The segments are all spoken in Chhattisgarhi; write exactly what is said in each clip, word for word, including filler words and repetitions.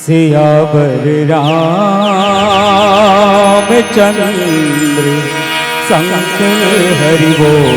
सियावर रामचंद्र संग हरि बोल।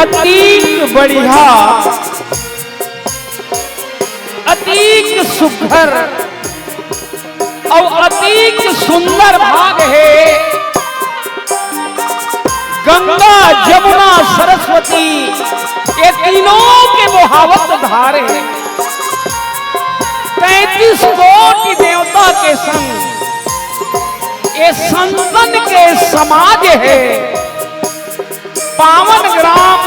अतीक बढ़िया, अतीक सुघर अउ अतीक सुंदर भाग हे। गंगा, जमुना, सरस्वती, ये तीनों के बोहावत धार हे। तैंतीस कोटि देवता के संग ये संतन के समाज हे। पावन ग्राम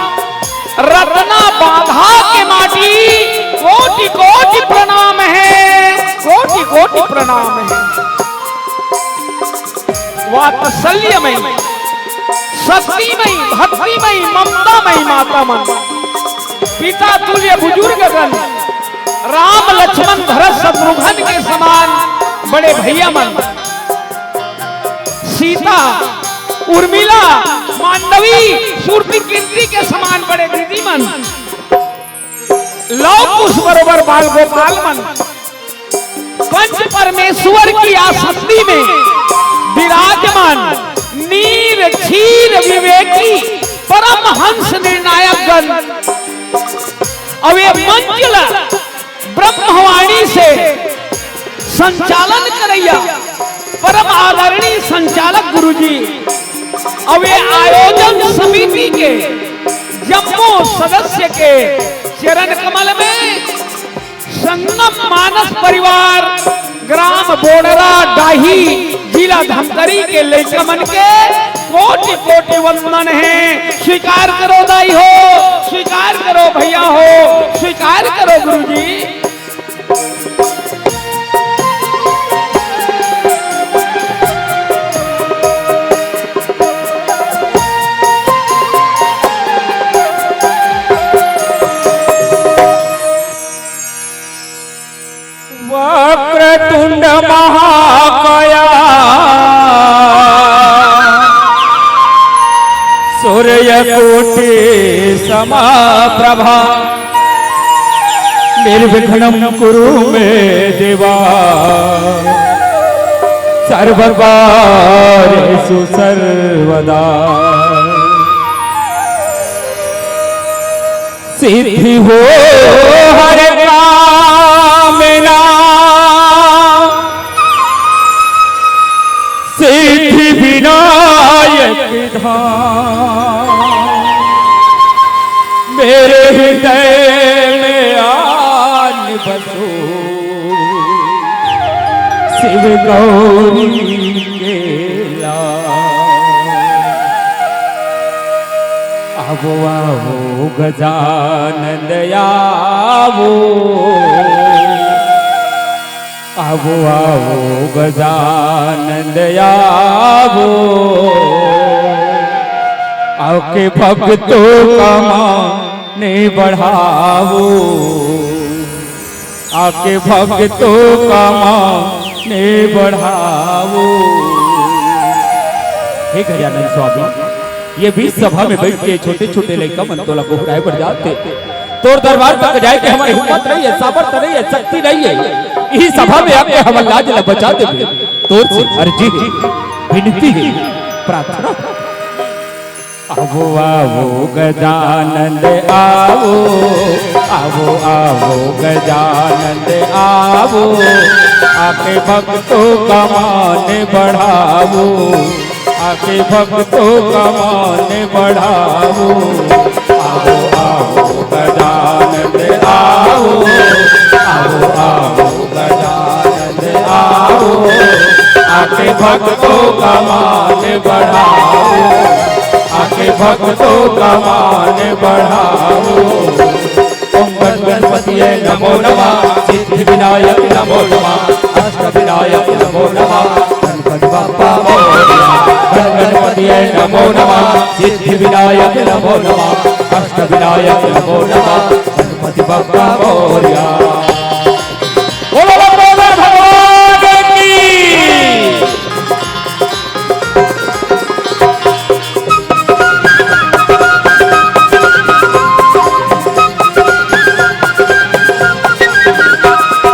रतनाबांधा के माटी, कोटि कोटि प्रणाम हे, कोटि कोटि प्रणाम हे। वात्सल्यमयी, शक्तिमयी, भक्तिमयी, ममतामयी माता मन, पिता तुल्य बुजुर्गगण, राम लक्ष्मण भरत शत्रुघ्न के समान बड़े भैया मन, सीता, उर्मिला, मांडवी, श्रुति कीर्ति के समान बड़े दीदी मन, लव कुश बरोबर बाल गोपाल मन, पंच परमेश्वर की आसंदी में विराजमान, नीर क्षीर विवेकी, परमहंस निर्णायक गण, अउ ये मंच ला ब्रह्मवाणी से संचालन करइया परम आदरणीय संचालक गुरुजी, अउ ये आयोजन समिति के जम्मो सदस्य के चरण कमल में संगम मानस परिवार, ग्राम बोड़रा डाही, जिला धमतरी के लइका मन के कोटि कोटि वंदन हे। स्वीकार करो दाई हो, स्वीकार करो भैया हो, स्वीकार करो गुरुजी। वक्रतुंड महाकाय सूर्यकोटि समप्रभा निर्विघ्नं कुरु मे देवा सर्वकार्येषु सर्वदा। सिद्धि हो हर कामना सिद्धि विनायक धाम। मेरे हृदय में आन बसो शिव गौरी के लाल। आवो आवो गजानंद आवो, आवो आवो गजानंद आवो, आके भक्तों का मान बढ़ावो। आके भक्तों का मान बढ़ावो। हे गजानन स्वामी, ये बीच सभा में बैठ के छोटे-छोटे लइका मन तोला गोहराए बर जात हे। तोर दरबार तक जाए के हमर हिम्मत नहीं है, सामर्थ नहीं है, शक्ति नहीं है। इही सभा में आके हमर लाज ला बचा देबे। तोर से अर्जी हे, विनती हे, प्रार्थना हे। आवो आवो गजानंद आवो, आवो आवो गजानंद आवो, आके भक्तों का मान बढ़ावो, आके भक्तों का मान बढ़ावो। आवो आवो गजानंद आवो, आवो आवो गजानंद आओ, आके भक्तों का मान बढ़ाओ, आके भक्तों का मान बढ़ाओ। ओम गण गणपतिये नमो नमः, सिद्धि विनायक नमो नमः, अष्ट विनायक नमो नमः, गणपति बप्पा मोरया। गण गणपतिये नमो नमः, सिद्धि विनायक नमो नमः, अष्ट विनायक नमो नमः, गणपति बप्पा मोरया। बोलो लंबोदर भगवान की।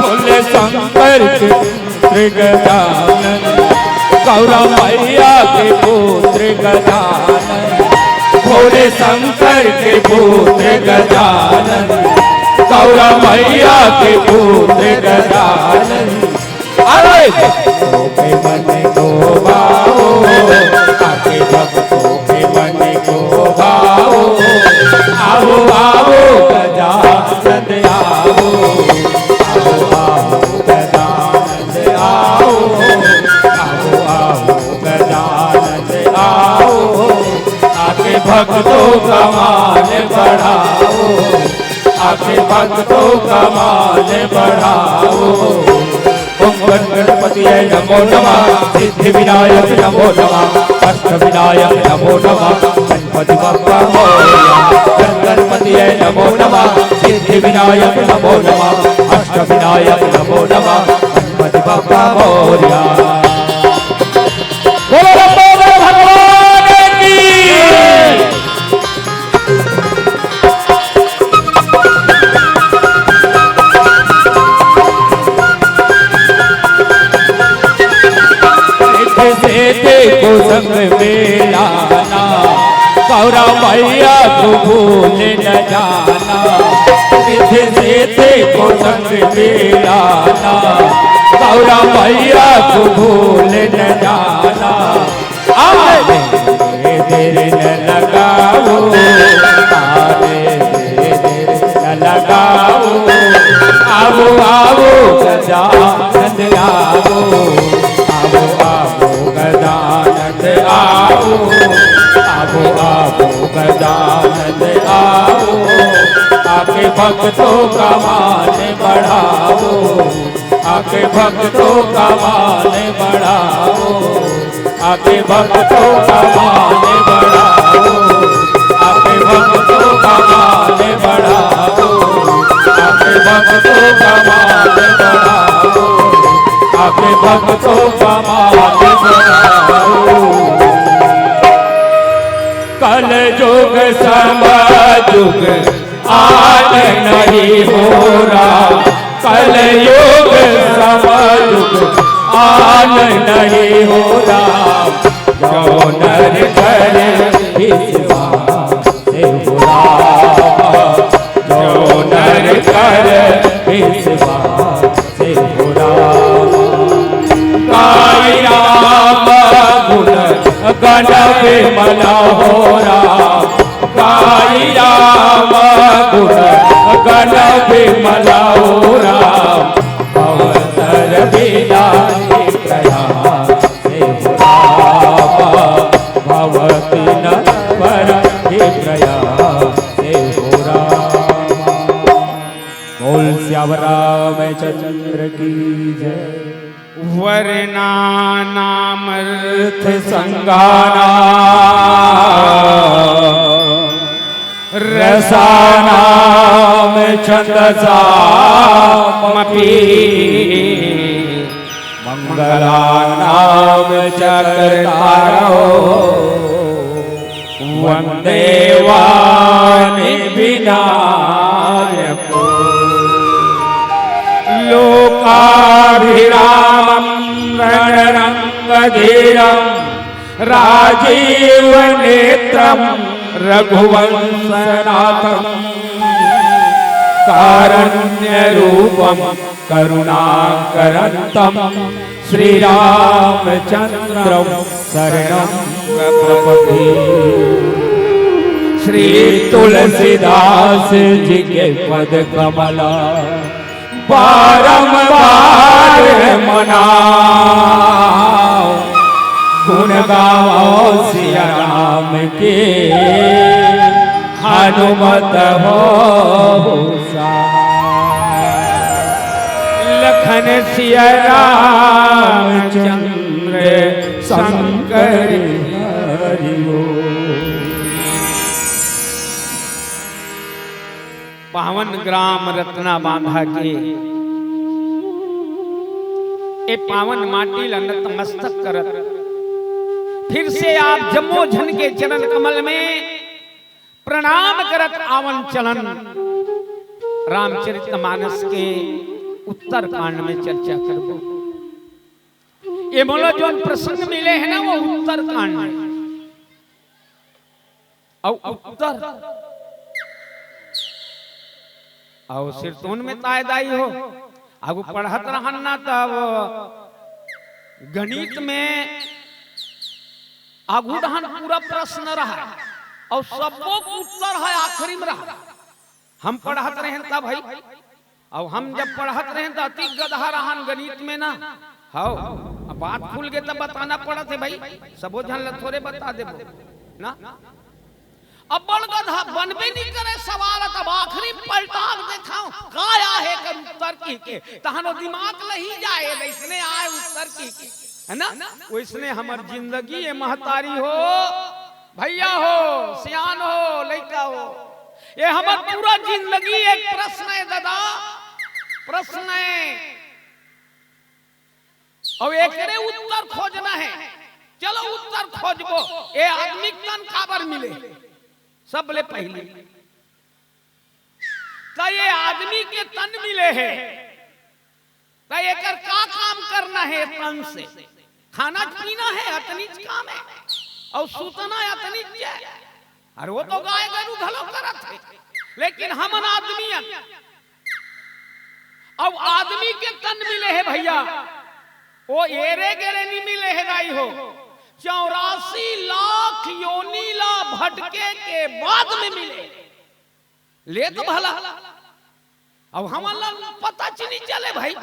भोले शंकर के पुत्र गजानन, गौरा मैया के पुत्र गजानन, भोले शंकर के पुत्र गजानन, गौरा मैया के पुत्र गजानन। अरे भक्तों के मन को भाओ, आके भक्तों के मन को भाओ। आओ आओ गजानन आओ, आओ आओ गजानन आओ, आओ आओ गजानन आओ, आके भक्तों का मान बढ़ाओ, आके भक्तों का मान बढ़ाओ। ओम गण गणपतिये नमो नमः, सिद्धि विनायक नमो नमः, अष्ट विनायक नमो नमः, गणपति बप्पा मोरया। गण गणपतिये नमो नमः, सिद्धि विनायक नमो नमः, अष्ट विनायक नमो नमः, गणपति बप्पा मोरया। बोलो लंबोदर भगवान की। सेठ सेठ को संग में लाना, गौरा मैया को भूल न जाना, रिद्धि सिद्धि को संग मिलाना। गौरा मैया को भूल न जाना, आने में देर न लगाओ, आने में देर न लगाओ। आओ, आओ, गजानन आओ, आओ, आओ, गजानन आओ, आओ, आओ, गजानन आओ, आके भक्तों का मान बढ़ाओ, आके भक्तों का मान बढ़ाओ, आके भक्तों का मान बढ़ाओ, आके भक्तों का मान बढ़ाओ, आके भक्तों का मान बढ़ाओ, आके भक्तों का मान बढ़ाओ। कल युग समय युग आन नहीं हो रहा, कल युग समय युग आन नहीं हो रहा। जो नर कर विश्वास हो राम, जो नर कर विश्वास हो राम। गाई राम गुण गण विमल हो राम, गाई राम गुण गण विमल हो राम। भवतर बिना प्रयास हो राम, भवती न पर प्रयास हो राम। बोल सियावर रामचंद्र की जय। वर्णानामर्थ संघानां रसानां छंदसामपि मंगलानां च कर्तारो वंदे वाणी विनायको। लोकाभिरामं रणरंगधीरं राजीव नेत्रं रघुवंशनाथं कारुण्य रूपं करुणाकरन्तं श्रीरामचंद्रं शरणं प्रपद्ये। श्री तुलसीदास जी के पद कमला बारंबार मनाओ, गुण गाओ सिया राम के, हनुमत हो सहाय। लखन सिया रामचंद्र शंकर हरि बोल। पावन ग्राम रतना बांधा के ए पावन माटी ला नतमस्तक करत, फिर से आप जम्मो झन के चरण कमल में प्रणाम करत आवन चलन रामचरित मानस के उत्तरकांड में चर्चा करबो। ये मोला जोन प्रसंग मिले हे ना, वो उत्तरकांड में। अउ उत्तर अउ सिरतोन में ताय दाई हो, आगू पढ़त रहन ना, तब गणित में आगू डहन पूरा प्रश्न रहा अउ सबो के उत्तर हे आखिरी में रहा। हम पढ़त रहेन तब भाई, अउ हम जब पढ़त रहेन त अति गधा रहन गणित में ना। हव, अब बात खुल गे तब बताना पड़त हे भाई, सबो झन ल थोरे बता देबो ना। अब बड़ गधा बनबे नहीं करे सवाल, तब आखिरी पलटा के देखाओ का आहे कर उत्तर की के, तहन वो दिमाग लही जाए, वैसने आए उत्तर की के, है ना? वैसने हमर जिंदगी ये महतारी हो, भैया हो, सियान हो, लइका हो, ये हमर पूरा जिंदगी एक प्रश्न हे दादा, प्रश्न हे। अउ एकरे उत्तर खोजना हे। चलो उत्तर खोजबो, ये आदमी के तन काबर मिले? सबले पहली त ये आदमी के तन मिले हे, त एकर का काम करना हे तन से? खाना पीना हे, अतनीच काम हे, अउ सुतना हे, अतनीच हे। अरे वो तो गाय गरु घलो करत हे, लेकिन हमन आदमी अन। अब आदमी के तन मिले हे भइया, वो एरे गेरे नी मिले हे दाई हो, चौरासी लाख योनि ला भटके के बाद में मिले। ले तो भला, अब हमन ला पता च नी चले भाई।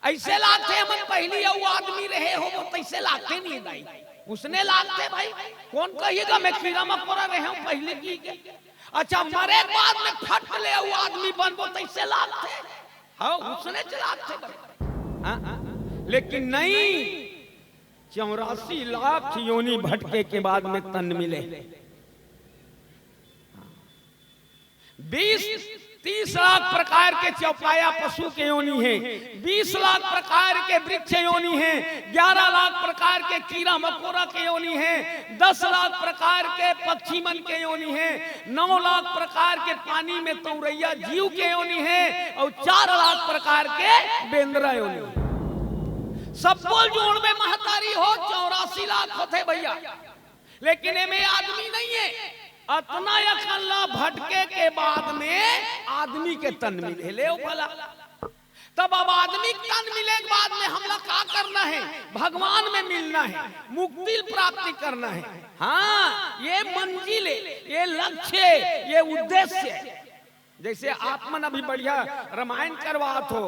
अइसे लागथे हमन पहिली अउ आदमी रहे होबो तइसे लागथे नी दाई, उसने लागथे भाई। कोन कही गा मैं कीरा मकोरा रहे हंव पहिली कहिके? अच्छा, मरे के बाद में फट ले अउ आदमी बनबो तइसे लागथे? हाँ, उसने च लागथे भाई। हाँ, लेकिन नहीं, चौरासी लाख योनि भटके के बाद में तन मिले। बीस तीस लाख प्रकार के चौपाया पशु के योनि हे, बीस लाख प्रकार के वृक्ष योनि हे, ग्यारह लाख प्रकार के कीरा मकोरा के योनि हे, दस लाख प्रकार के पक्षी मन के योनि हे, नौ लाख प्रकार के पानी में तौरइया जीव के योनि हे अउ चार लाख प्रकार के बेंदरा योनि हे। सब्बो जोड़ में महतारी हो चौरासी लाख होथे भइया, लेकिन एमे आदमी नहीं हे। अतना अकन ला भटके के बाद में आदमी के तन मिले, ले भला। तब अब आदमी के तन मिले के बाद में हमला का करना हे? भगवान में मिलना हे, मुक्ति प्राप्ति करना हे। हाँ, ये मंजिल हे, ये लक्ष्य हे, ये उद्देश्य हे। जइसे आप मन अभी बढ़िया रामायण करवात हो,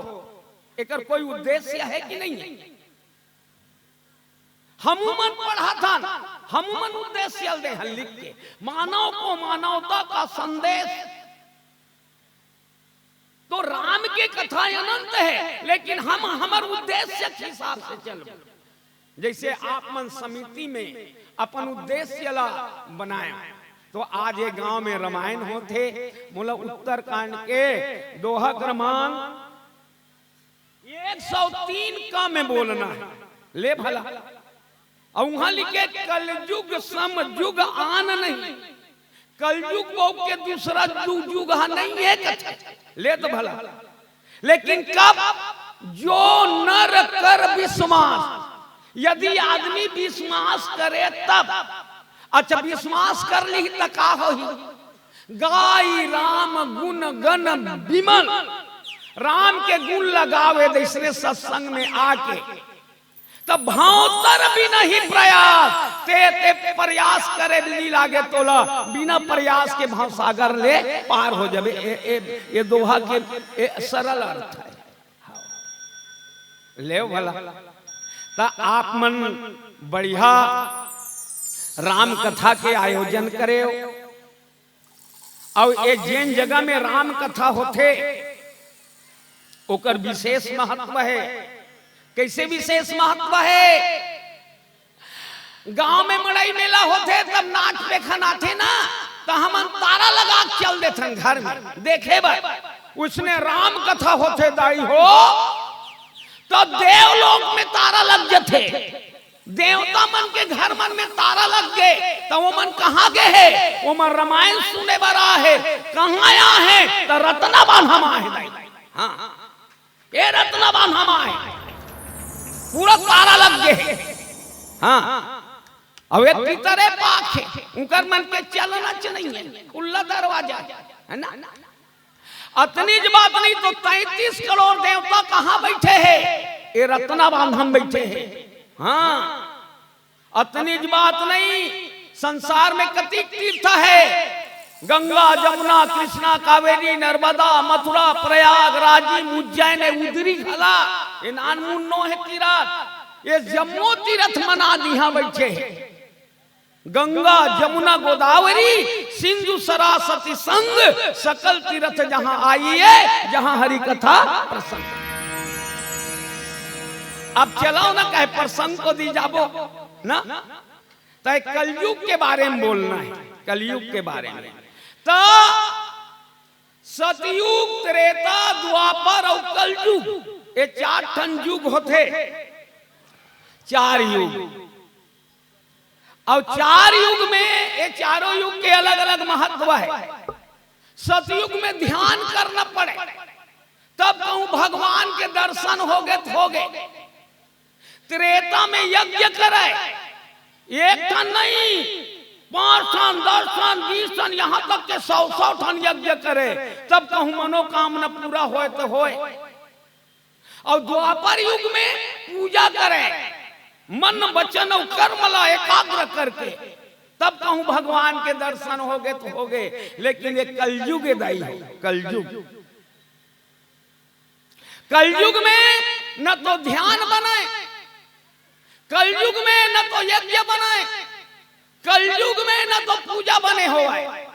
एकर कोई उद्देश्य हे कि नहीं हे? हमू मन पढ़त हन, हमू मन उद्देश्य ल दे हन लिख के, मानव को मानवता का संदेश। तो राम के कथा अनंत हे, लेकिन हम हमर उद्देश्य के हिसाब से चलबो। जइसे आप मन समिति में अपन उद्देश्य ला बनाय, तो आज ये गांव में रामायण होथे, मोला उत्तरकांड के दोहा क्रमांक एक सौ तीन का में बोलना हे। ले भला। अउ उहां लिखे, "कलजुग सम जुग आन नहीं।" कलजुग बहू के दूसरा दू जुग हा नहीं हे कथे। ले तो भला। लेकिन कब? जो नर कर विश्वास। यदि आदमी विश्वास करे तब। अच्छा, विश्वास कर लिही त का होही? गाई राम गुण गण विमल, राम के गुण ला गावे दइसने सत्संग में आके, तब भंवतर बिनहि प्रयास, ते, ते प्रयास करे भी नहीं लागे तोला, बिना प्रयास के भंवसागर ले पार हो जाबे। ए, ए, ये दोहा के ए, सरल अर्थ हे। लेव भला, त आप मन बढ़िया राम कथा के आयोजन करेव। अउ ये जेन जगह में राम कथा होथे, ओकर विशेष महत्व हे। कइसे विशेष महत्व हे? गांव में मड़ई मेला होथे, तब नाच पेखन आथे ना, त हमन तारा लगा के चल देथन घर में देखे बर। उसने राम कथा होथे दाई हो, त देवलोक में तारा लग जथे। देवता मन के घर मन में तारा लग गे, त ओमन कहाँ गे हे? ओमन रामायण सुने बर आए हे। कहाँ आए हे? त रतनाबांधा म आए हे दाई। हाँ, ये रतनाबांधा म आए हे, पूरा तारा लग गे हे। हाँ, अउ ये पितरे पाख हे, उंकर मन के चलना च नहीं हे, खुल्ला दरवाजा हे ना। अतनी ज बात नहीं तो तैंतीस करोड़ देवता कहाँ बइठे हे? ये रतनाबांधा म बइठे हे। हाँ, अतनी ज बात नहीं, संसार में कतिक तीर्थ हे, गंगा, जमुना, कृष्णा, कावेरी, नर्मदा, मथुरा, प्रयाग, राजिम, उज्जैन, ये उदरी घला, ये नानमुन नो हे तीरथ, ये जम्मो तीरथ मन आज इहाँ बइठे हे। गंगा, जमुना, गोदावरी, सिंधु, सरस्वती संग, सकल तीरथ जहाँ आइए, जहाँ हरि कथा प्रसंग। अब चलव ना, कहे प्रसंग को दी जाबो ना, त कलयुग के बारे में बोलना हे, कलयुग के बारे में। त सतयुग, त्रेता, द्वापर अउ कलयुग, ये चार ठन युग होथे, चार युग। अउ चार युग में, ये चारों युग के अलग-अलग महत्व हे। सतयुग में ध्यान करना पड़े, तब कहूं भगवान के दर्शन होगे त होगे। त्रेता में यज्ञ करे, एक ठन नहीं, पांच ठन, दस ठन, बीस ठन, यहाँ तक के सौ सौ ठन यज्ञ करे, तब कहूं मनोकामना पूरा होय तो होय। और द्वापर युग में पूजा करे, मन, वचन और कर्म ला एकाग्र करके, तब कहूं भगवान के दर्शन होगे तो होगे। लेकिन ये कलयुग ए दाई हो, कलयुग। कलयुग में न तो ध्यान बने, कलयुग में न तो यज्ञ बने, कलयुग में न तो पूजा बने होवय।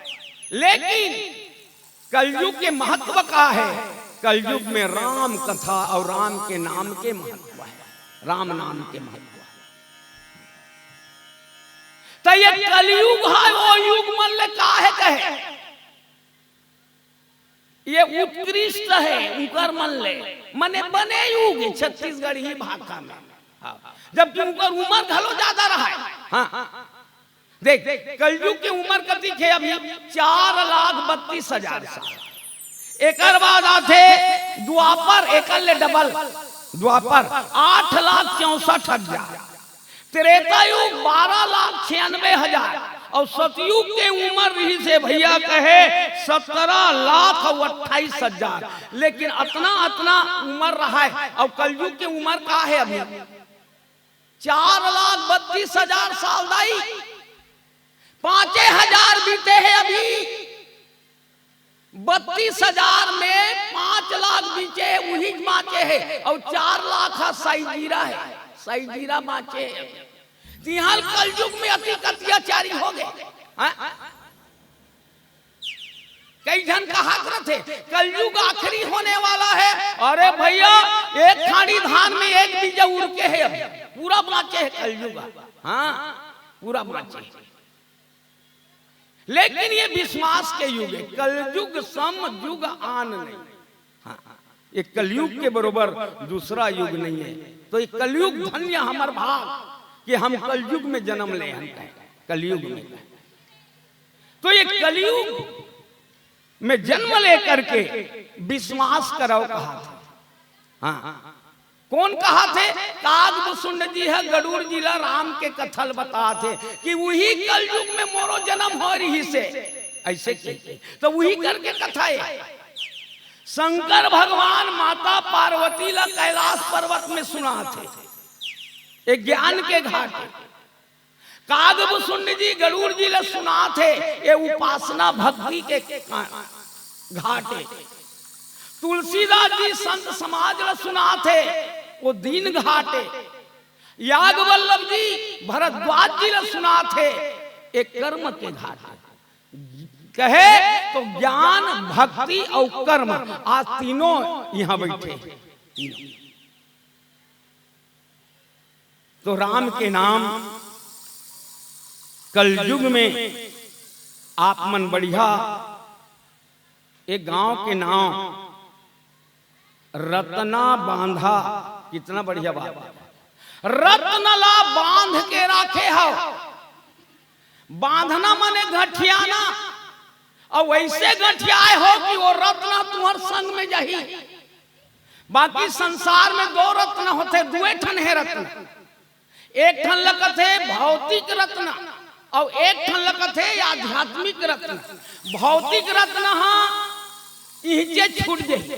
लेकिन कलयुग के महत्व का है? कलयुग में राम कथा और राम के नाम के महत्व है, राम नाम के महत्व है। तो ये कलयुग है, वो युग मन ले काहे कहे? ये उत्कृष्ट है, उकर मन ले, मने बने युग है छत्तीसगढ़ी भाखा में। हाँ। जबकि उकर उमर घलो ज्यादा रहा है। हाँ। देख, कलयुग के उमर कतिक हे अभी? चार लाख बत्तीस हजार साल। एकर बाद आथे द्वापर, एकर ले डबल द्वापर, आठ लाख चौसठ हजार। त्रेता युग बारह लाख छियानवे हजार, और सतयुग के उमर रहिस हे भैया कहे सत्रह लाख और अट्ठाईस हजार। लेकिन अतना, अतना उमर रहा है, और कलयुग के उमर का है अभी? चार लाख बत्तीस हजार साल दाई, पांचे हजार बीते हे अभी। बत्तीस हजार में पांच लाख बीचे, उही बांचे हे, और चार लाख हा साइजीरा हे, साइजीरा बांचे हे। तिहाल कलयुग में अतिक अत्याचारी होगे। हाँ? कई झन कहात रथे, "कलयुग आखिरी होने वाला है।" अरे भैया, एक खाड़ी धान में एक बीजा उरके हे, अभी पूरा बांचे हे कलयुग। हाँ, पूरा बांचे हे। लेकिन ये विश्वास के युग है, कलयुग सम युग आन नहीं। हाँ, ये कलयुग के बरोबर दूसरा युग नहीं है। तो ये कलयुग धन्य हमर भाग कि हम कलयुग में जन्म ले हन, कहे, कलयुग में कहे। तो ये कलयुग में जन्म लेकर के विश्वास करव कहा था। हाँ, कौन कहा थे? काग बुसुंड जी है, गरुड़ जी ला राम के कथा ल बता थे कि वही कलयुग में मोरो जन्म हो रही से, ऐसे कह के। तो वही करके कथा है। शंकर भगवान माता पार्वती ला कैलाश पर्वत में सुना थे, एक ज्ञान के घाट। काग बुसुंड जी गरुड़ जी ला सुनाथे, ये उपासना भक्ति के का-, घाटे। तुलसीदास जी संत समाज ला सुनाथे, वो दीन घाटे। याग वल्लभ जी भरद्वाज जी ला सुनाथे, ये कर्म के घाटे। कहे तो ज्ञान, भक्ति और कर्म, आज तीनों यहाँ बैठे हैं, तीनों। तो राम के नाम कलयुग में आप मन बढ़िया, एक गांव के नाम रतना बांधा, कितना बढ़िया बात है। रत्न ला बांध के राखे हो, बांधना माने गठियाना, और वैसे गठियाए हो कि वो रत्न तुम्हार संग में जाही। बाकी संसार में दो रत्न होथे, दुए ठन हे रत्न। एक ठन ल कथे भौतिक रत्न, और एक ठन ल कथे आध्यात्मिक रत्न। भौतिक रत्न हा इहिंचे छूट जाही,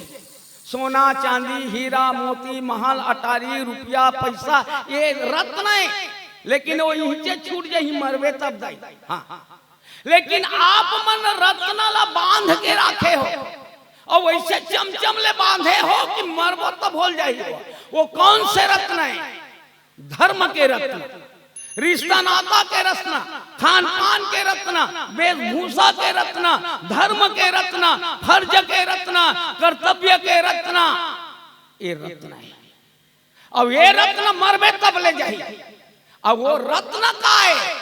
सोना, चांदी, हीरा, मोती, महल, अटारी, रुपया, पैसा, ये रत्न है, लेकिन वो इहिंचे छूट जाही, मरबे तब दाई। हाँ, लेकिन आप मन रत्न ला बांध के राखे हो, और वैसे चमचम ले बांधे हो कि मरबो तब भूल जाही। वो कौन से रत्न है? धर्म के रत्न, रिश्ता नाता के रत्न, खान पान के रत्न, वेशभूषा के रत्न, धर्म के रत्न, फर्ज के रत्न, कर्तव्य के रत्न, ये रत्न है। अब ये रत्न मरबे तब ले जाही। अब वो रत्न का है?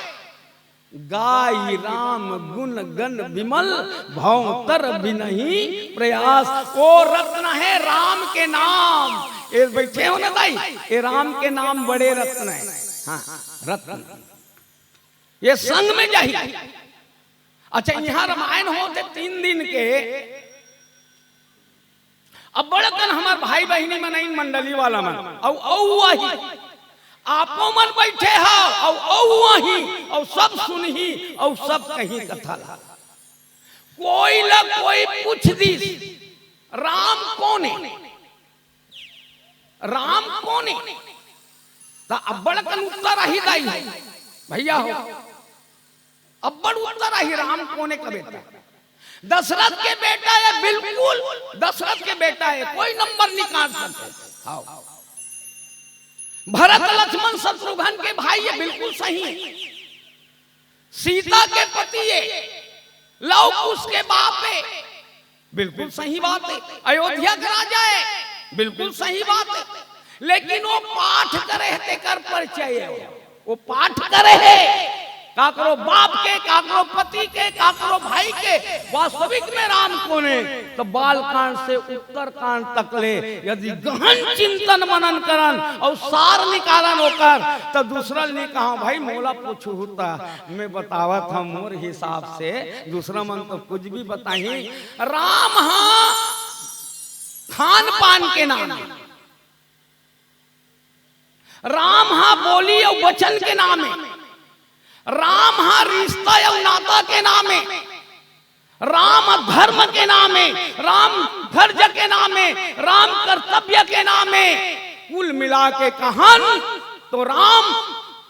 गाई राम गुण गण विमल, भव तर बिनही प्रयास। वो रत्न है राम के नाम। ये बैठे हो ना दाई, ये राम के नाम बड़े रत्न है। हाँ, रत्न। ये संग में जाही। अच्छा, यहाँ रामायण होथे तीन दिन के, अब बड़कन हमर भाई बहिनी मन आइन, मंडली वाला मन, अउ, अउ आही। आपो मन बइठे हव, अउ, अउ आही, अउ सब सुनही, अउ सब कही कथा ला। कोई ला कोई पूछ दिस, "राम कोन ए? राम कोन ए?" त अब्बड़ कन उत्तर आही दाई हो, भइया हो, अब्बड़ उत्तर आही, "राम कोन ए कबे त?" दशरथ के बेटा ए, बिल्कुल दशरथ के बेटा ए, कोई नंबर निकाल सकथे। हव। भरत लक्ष्मण शत्रुघ्न के भाई ए, बिल्कुल सही ए। सीता के पति ए, लव कुश के बाप ए, बिल्कुल सही बात ए। अयोध्या के राजा ए, बिल्कुल सही बात ए। लेकिन ओ पाठ करे हे, तेकर परिचय ए। ओ पाठ करे हे, काकरो बाप के, काकरो पति के, काकरो भाई के। वास्तविक में राम कोन ए? त बालकांड से उत्तरकांड तक ले यदि गहन चिंतन मनन करन अउ सार निकालन ओकर, त दूसरा ल नइ कहा, "भाई मोला पूछहू त मैं बतावत हंव मोर हिसाब से, दूसरा मन तो कुछ भी बताही।" राम ह खान पान के नाम ए, राम ह बोली अउ वचन के नाम ए, राम ह रिश्ता अउ नाता के नाम ए, राम धर्म के नाम ए, राम फर्ज के नाम ए, राम कर्तव्य के नाम ए। कुल मिला के कहन तो राम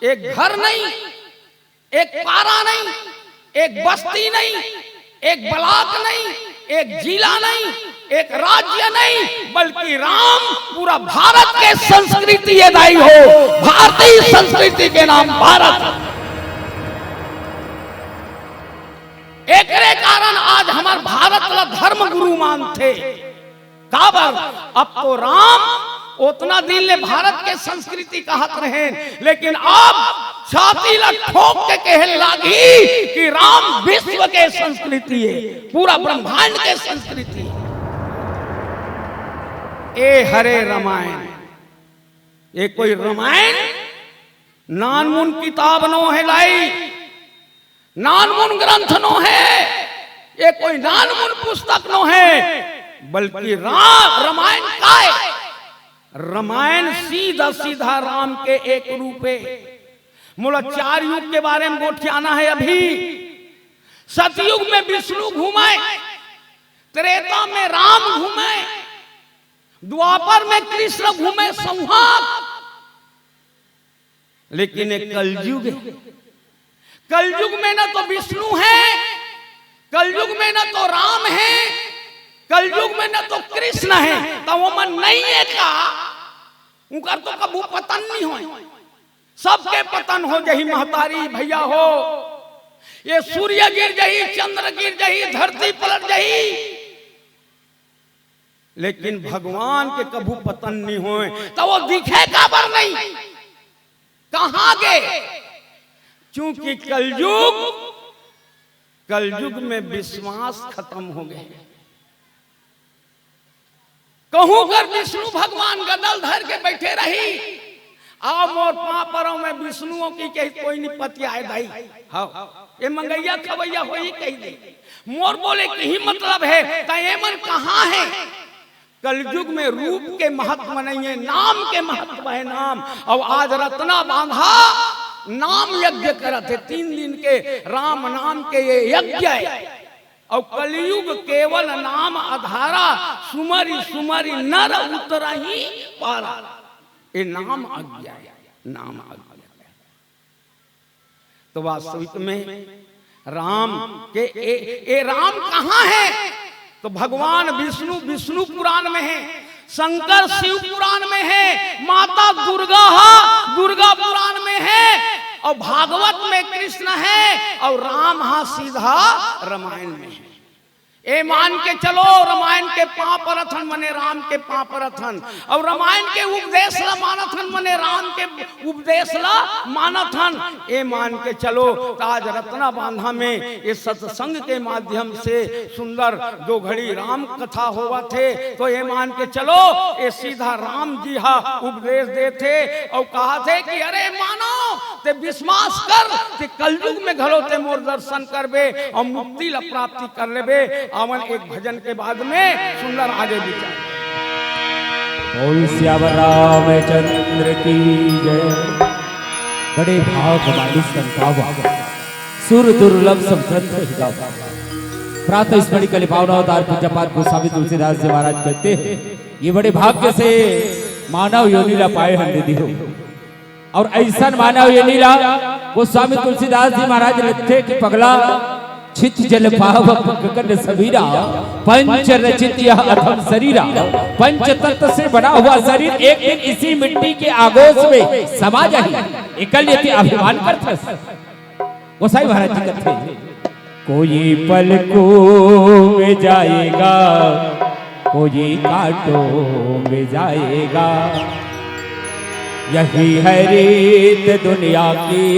एक घर नहीं, एक पारा नहीं, एक बस्ती नहीं, एक ब्लॉक नहीं, एक जिला नहीं, एक राज्य नहीं, बल्कि राम पूरा भारत के संस्कृति ए दाई हो। भारतीय संस्कृति के नाम भारत। एकरे कारण आज हमर भारत ला धर्म गुरु मानथे। काबर? अब तो राम ओतना दिन ले भारत के संस्कृति कहत रहेन, लेकिन अब छाती ला ठोक के कहे लागही कि राम विश्व के संस्कृति ए, पूरा ब्रह्मांड के संस्कृति ए। ए हरे रामायण, ए कोई रामायण नानमुन किताब नो हे दाई, नानमुन ग्रंथ नो हे, ए कोई नानमुन पुस्तक नो हे, बल्कि रा-, रामायण का ए? रामायण सीधा सीधा राम के एक रूप ए। मोला चार युग के बारे में गोठियाना हे अभी। सतयुग में विष्णु घूमे, त्रेता में राम घूमे, द्वापर में कृष्ण घूमे संवाद। लेकिन ए कलयुग ए, कलयुग में न तो विष्णु हे, कलयुग में न तो राम हे, कलयुग में न तो कृष्ण हे, त ओमन नइ ए का? उंकर तो कभू पतन नइ होय, सबके पतन हो जही महतारी भइया हो। ए सूर्य गिर जही, चंद्र गिर जही, धरती पलट जही, लेकिन भगवान के कभू पतन नइ होय, त ओ दिखे काबर नइ? कहां गे? चूंकि कलयुग, कलयुग में विश्वास खतम हो गे। कहूं कर विष्णु भगवान गदल धर के बइठे रही, "आ मोर पांव परंव में विष्णु ओ" कहि के कोई नइ पतियाय दाई। हव, ए मंगइया खवइया होही कहि दे। मोर बोले के ही मतलब हे, त एमन कहां हे? कलयुग में रूप के महत्व नइ हे, नाम के महत्व हे, नाम। अउ आज रतना बांधा नाम यज्ञ करत हे, तीन दिन के राम नाम के ए यज्ञ हे। अउ कलयुग केवल नाम आधारा, सुमरि सुमरि नर उतरहि पारा। ए नाम अज्ञा ए, नाम अज्ञा ए। त वास्तविक में राम के ए, ए राम कहां हे? त भगवान विष्णु, विष्णु पुराण में हे, शंकर शिव पुराण में हे, माता दुर्गा ह दुर्गा पुराण में हे, अउ भागवत में कृष्ण हे, अउ राम ह सीधा रामायण में हे। ए मान के चलो, रामायण के पांव परत हन, मने राम के पांव परत हन, अउ रामायण के उपदेश ला मानत हन, मने राम के उपदेश ला मानत हन। ए मान के चलो, त आज रतना बांधा में ए सत्संग के माध्यम से सुंदर दो घड़ी राम कथा होवत हे, त ए मान के चलो, ए सीधा राम जी ह उपदेश देथे अउ कहत हे कि अरे मानव, ते विश्वास कर, ते कलयुग में घलो ते मोर दर्शन करबे अउ मुक्ति ला प्राप्ति कर लेबे। आवन एक भजन के बाद में सुंदर आगे विचार। बोल सियावर रामचंद्र की जय। बड़े भाग मानुष तन पावा, सुर दुर्लभ सब ग्रंथ ही गावा। प्रातः स्मरणीय कलि पावन अवतार पूज्यपाद गोस्वामी तुलसीदास जी महाराज कहते हैं, ये बड़े भाग्य से मानव योनि ला पाए हन दीदी हो। और ऐसन मानव योनि ला गोस्वामी तुलसीदास जी महाराज लिखथे कि पगला, छित जल पावक गगन समीरा, पंच रचित यह अधम शरीरा। पंच तत्व से बना हुआ शरीर एक दिन इसी मिट्टी के आगोश में समा जाही। एकल यदि अभिमान करथस। गोसाई महाराज जी कहते हैं, कोई पलकों में जाएगा, कोई कांटों में जाएगा। यही है रीत दुनिया की,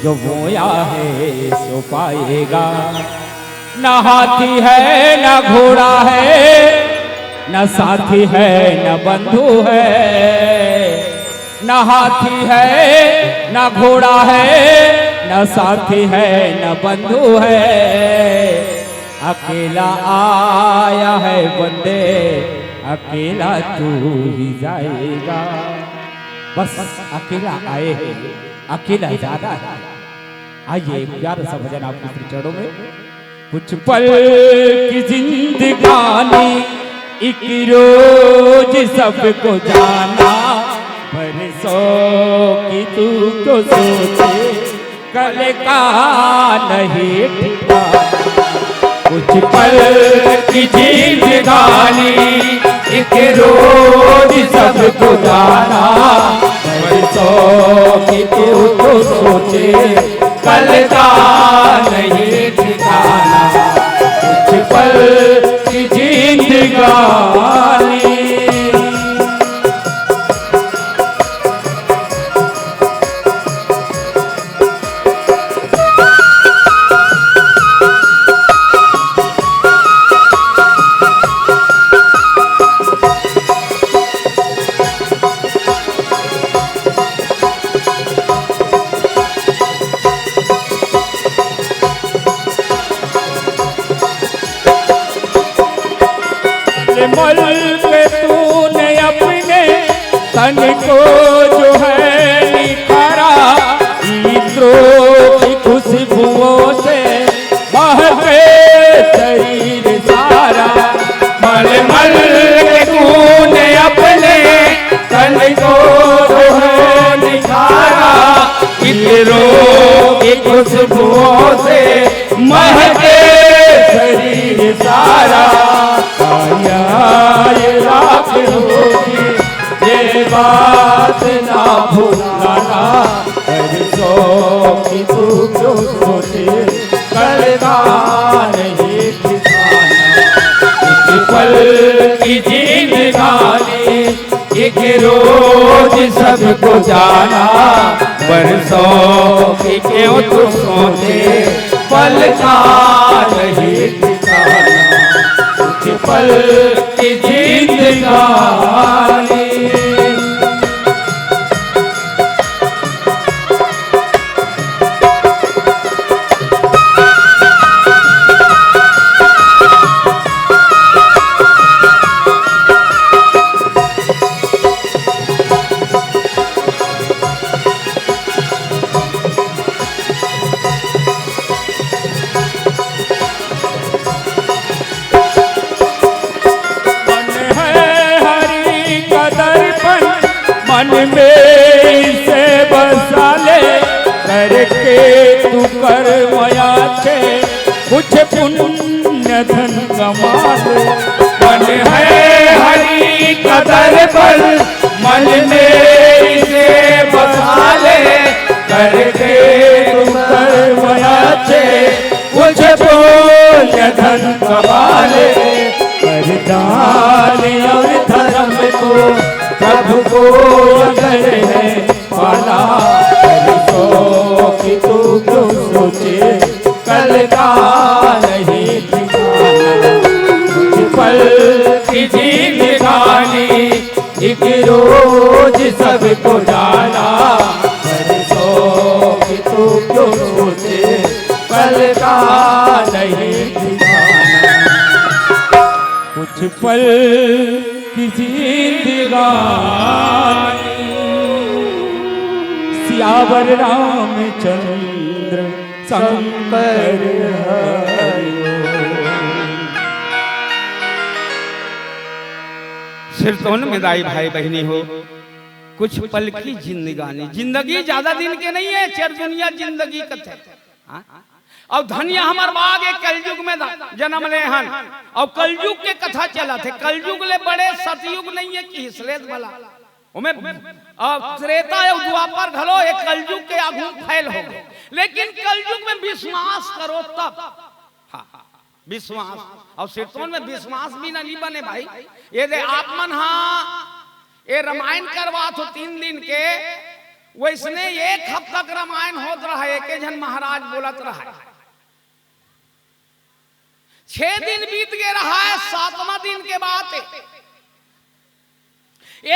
जो बोया है सो पाएगा। न हाथी है, न घोड़ा है, न साथी है, न बंधु है। न हाथी है, न घोड़ा है, न साथी है, न बंधु है। अकेला आया है बंदे, अकेला तू ही जाएगा। बस अकेला आए हैं, अकेला जाना है। आइए, एक प्यारा सा भजन आपके श्री चरणों में। कुछ पल की जिंदगानी, एक रोज सबको जाना। बरसों की तू तो सोचे, कल का नहीं ठिकाना। कुछ पल की जिंदगानी, एक रोज सबको जाना। बरसों की तू तो सोचे, कल का नहीं ठिकाना। कुछ पल की जिंदगानी। मल के तूने अपने तन को जो है निखारा, इत्रों की खुशबुओं से महके शरीर सारा। मल मल के तूने अपने तन को जो है निखारा, इत्रों की खुशबुओं से महके शरीर सारा। काया ये राख होगी, ये बात ना भूलना। बरसों की तू क्यों सोचे, कल का नहीं ठिकाना। एक पल की जिंदगानी, एक रोज सबको जाना। बरसों की क्यों तू सोचे, पल का नहीं ठिकाना। कुछ पल की जिंदगानी। मन है हरि का दर्पण, मन में इसे बसा ले। करके तू कर्म अच्छे, कुछ पुण्य धन कमा ले। मन है हरि का दर्पण, मन में इसे बसा ले। करके तू कर्म अच्छे, कुछ पुण्य धन कमा ले। कर दान और धर्म को, प्रभु को अगर है पाना। बरसों की तू क्यों सोचे, कल का नहीं ठिकाना। कुछ पल की जिंदगानी, एक रोज सबको जाना। बरसों की तू क्यों सोचे, कल का नहीं ठिकाना। कुछ पल की जिंदगानी सियावर रामचंद्र शंकर हरि। सिरतोन में दाई भाई बहिनी हो, कुछ पल की जिंदगानी, जिंदगी ज्यादा दिन के नहीं है, चर दुनिया जिंदगी कथे। हाँ? अउ धन्य हमर बाग ए कलयुग में द-, जन्म ले हन। अउ कलयुग के कथा चलत हे, कलयुग ले बड़े सतयुग नहीं है कि हिसलेत भला। ओमे, अ, त्रेता अउ द्वापर घलो ए कलयुग के आगू में फैल हो गे। लेकिन कलयुग में विश्वास करो तब। हाँ, विश्वास। अउ सिरतोन में विश्वास भी ना नहीं बने भाई। ये दे आप मन हा, ये रामायण करवात हो तीन दिन के, वैसने एक हफ्ता के रामायण होत रहा, एके झन महाराज बोलत रहा। छह दिन बीत गे रहा है, सातवां दिन के बात है।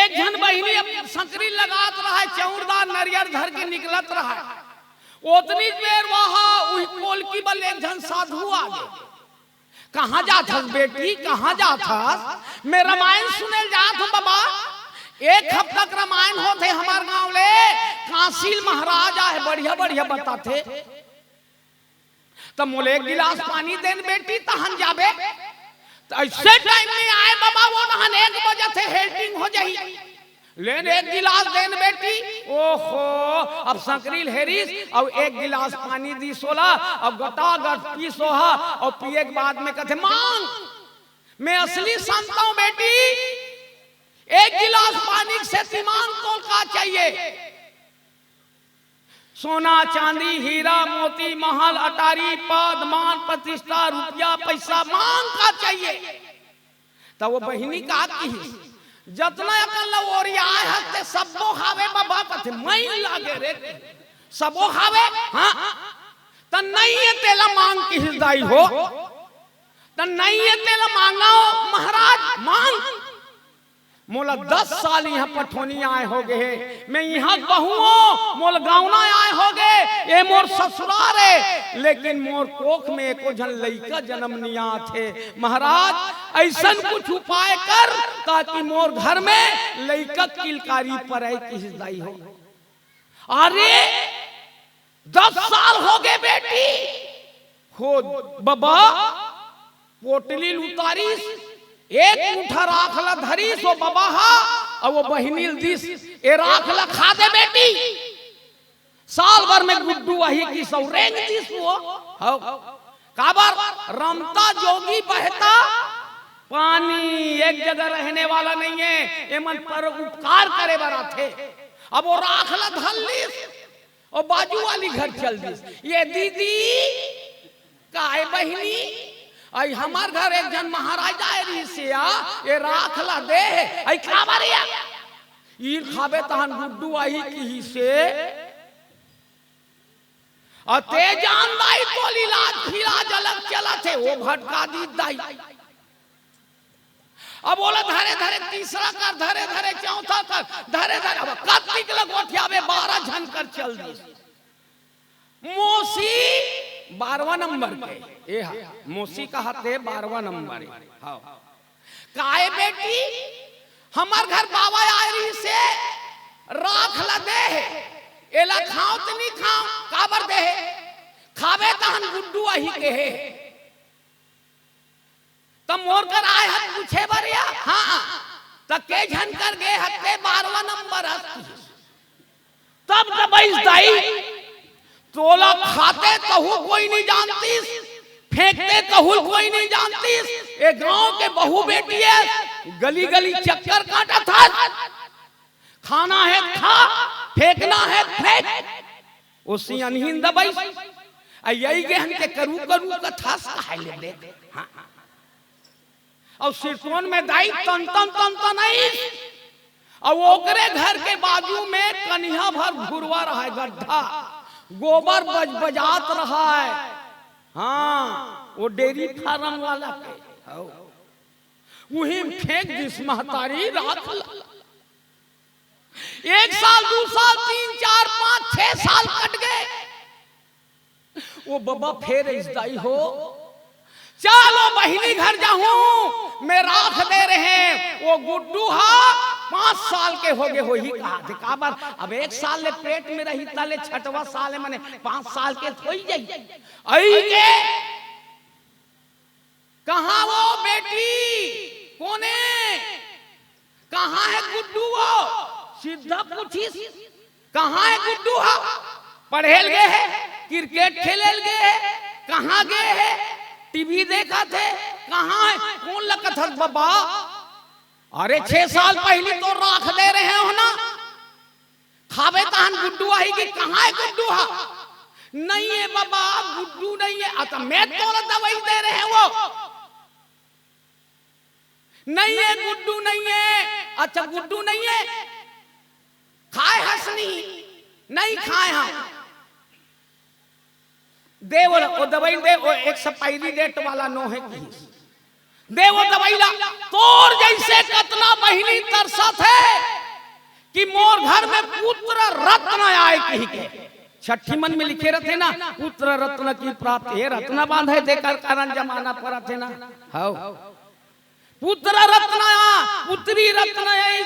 एक झन बहिनी अब संकरी लगात रहा है, चौरदार नरियर धर के निकलत रहा है। ओतनी बेर वहां उही कोलकी बल एक झन साधु आ गे। "कहाँ जात हस बेटी, कहाँ जात हस?" "मैं रामायण सुने जात हूँ बाबा, एक हफ्ता के रामायण होत हे हमार गांव ले, कांसील महाराज आए, बढ़िया बढ़िया बताथे।" "त मोला एक गिलास पानी देन बेटी, तहन जाबे।" त ऐसे टाइम में आए बाबा, वो नहन एक बजे थे, हेल्टिंग हो जाही। "लेन एक गिलास देन बेटी।" ओहो, अब संकरी ल हेरिस, अब एक गिलास पानी दीस ओला, अब गटागट पीस ओहा, अउ पिए के बाद में कथे, "मांग, मैं असली संत हूं बेटी, एक गिलास पानी से मांग, तोला का चाहिए?" "सोना, चांदी, हीरा, मोती, महल, अटारी, पद, मान, प्रतिष्ठा, रुपया, पैसा, मांग, का चाहिए?" त वो बहिनी का किहिस, "जतना अकन ल ओरियाए हस ते सबो हावे बाबा।" कथे, "मई लागे रे, सबो हावे?" "हाँ।" "त नहीं है तेला मांग," किहिस दाई हो। "त नहीं है तेला मांगा हो महाराज, मांग।" "मोला दस साल इहां पठोनी आए हो गे हे, मैं इहां के बहू हूं, मोला गावना आए हो गे, ये मोर ससुरार हे, लेकिन मोर कोख में एको झन लइका जन्म नहीं आत हे। महाराज, ऐसन कुछ उपाय कर, ताकि मोर घर में लइका किलकारी परय," किहिस दाई हो। अरे, "दस साल हो गे बेटी।" "हो बबा।" पोटली ल उतारिस, एक मुठा राख ल धरिस, ओ बबा हा, अउ ओ बहिनी ल दिस, "ए राख ल खा दे बेटी।" साल भर में गुड्डू आही किहिस अउ रेंग दिस वो। हव। काबर? रमता जोगी बहता पानी, एक जगह रहने वाला नहीं है, एमन परोपकार करे बर आथे। अब वो राख ल धर लिस, अउ बाजू वाली घर चल दिस। "ये दीदी, काय बहिनी, अई हमर घर एक झन महाराज आए रहिस या, ये राख ला दे हे, अई काबर या?" "ईर खाबे तहन गुड्डू आही," किहिस हे। "अ ते जान दाई, तोर इलाज फिलाज अलग चलत हे, वो भटका दिस दाई।" अब ओला धरे धरे तीसरा कर, धरे धरे चौथा कर, धरे धरे अब कतिक ल गोठियाबे, बारह झन कर चल दिस। मौसी बारहवाँ नंबर के, ए हा, मौसी कहाथे बारहवाँ नंबर। हाँ। "काय बेटी, हमर घर बाबा आए रहिस हे, राख ल दे हे, एला खांव त नी खांव, काबर दे हे? खाबे तहन गुड्डू आही," कहे। त मोर कर आए हस पूछे बर या? हाँ। त के झन कर गे हस ते बारहवाँ नंबर हस? तब दबइस दाई, "तोला खाते तहू कोई नहीं जानतिस, फेंकते तहू कोई नहीं जानतिस। ए गांव के बहू बेटी हे, गली गली चक्कर काटत हस। खाना हे खा, फेंकना हे फेंक।" ओ सियनहिन दबइस, अ एई गे हन के करू करू कथस, कहाय ले देख। हाँ। अउ सिरतोन में दाई तन तन तन तन आइस। अउ ओकरे घर के बाजू में कनिहा भर घुरवा रहय, गड्ढा, गोबर बजबजात रहय। हाँ, वो डेयरी फार्म वाला के। हौ। उही में फेंक दिस महतारी राख ला। एक साल, दू साल, तीन, चार, पाँच, छह साल कट गे। ओ बबा फेर अइस दाई हो, चलो बहिनी घर जाहूं, मैं राख दे रहे। वो गुड्डू हा पांच साल के होगे होही कहा थे। काबर? अब एक साल ले पेट में रही, तले छठवा साल है, मने पांच साल के होई जाई। आई के कहाँ वो बेटी? कोने? कहाँ है गुड्डू वो? सीधा पूछिस, कहाँ है गुड्डू हा? पढ़े ल गे हे, क्रिकेट खेले ल गे हे, कहाँ गे हे? टीवी देखत हे, कहाँ है? कोन ल कथस बबा? अरे, छह साल पहिली तो राख दे रहे हो ना, खाबे तहन गुड्डू आही कि कहाँ है गुड्डू हा? नहीं है बबा, गुड्डू नहीं है। अच्छा, मैं तोला दवाई दे रहे हो, नहीं है गुड्डू, नहीं है। अच्छा, गुड्डू नहीं है, खाए हस नहीं? नहीं खाए हम। दे वो, वो दवाई दे, वो एक्सपायरी डेट वाला नो है कहिस। दे वो दवाई ला। तोर जैसे कतना बहिनी तरसत हे कि मोर घर में पुत्र रत्न आए कहि के। छट्ठी मन में लिखे रथे ना, पुत्र रत्न की प्राप्ति हे, रत्न बांधे तेकर कारण जमाना परत हे ना। हव, पुत्र रत्न आ, पुत्री रत्न आए।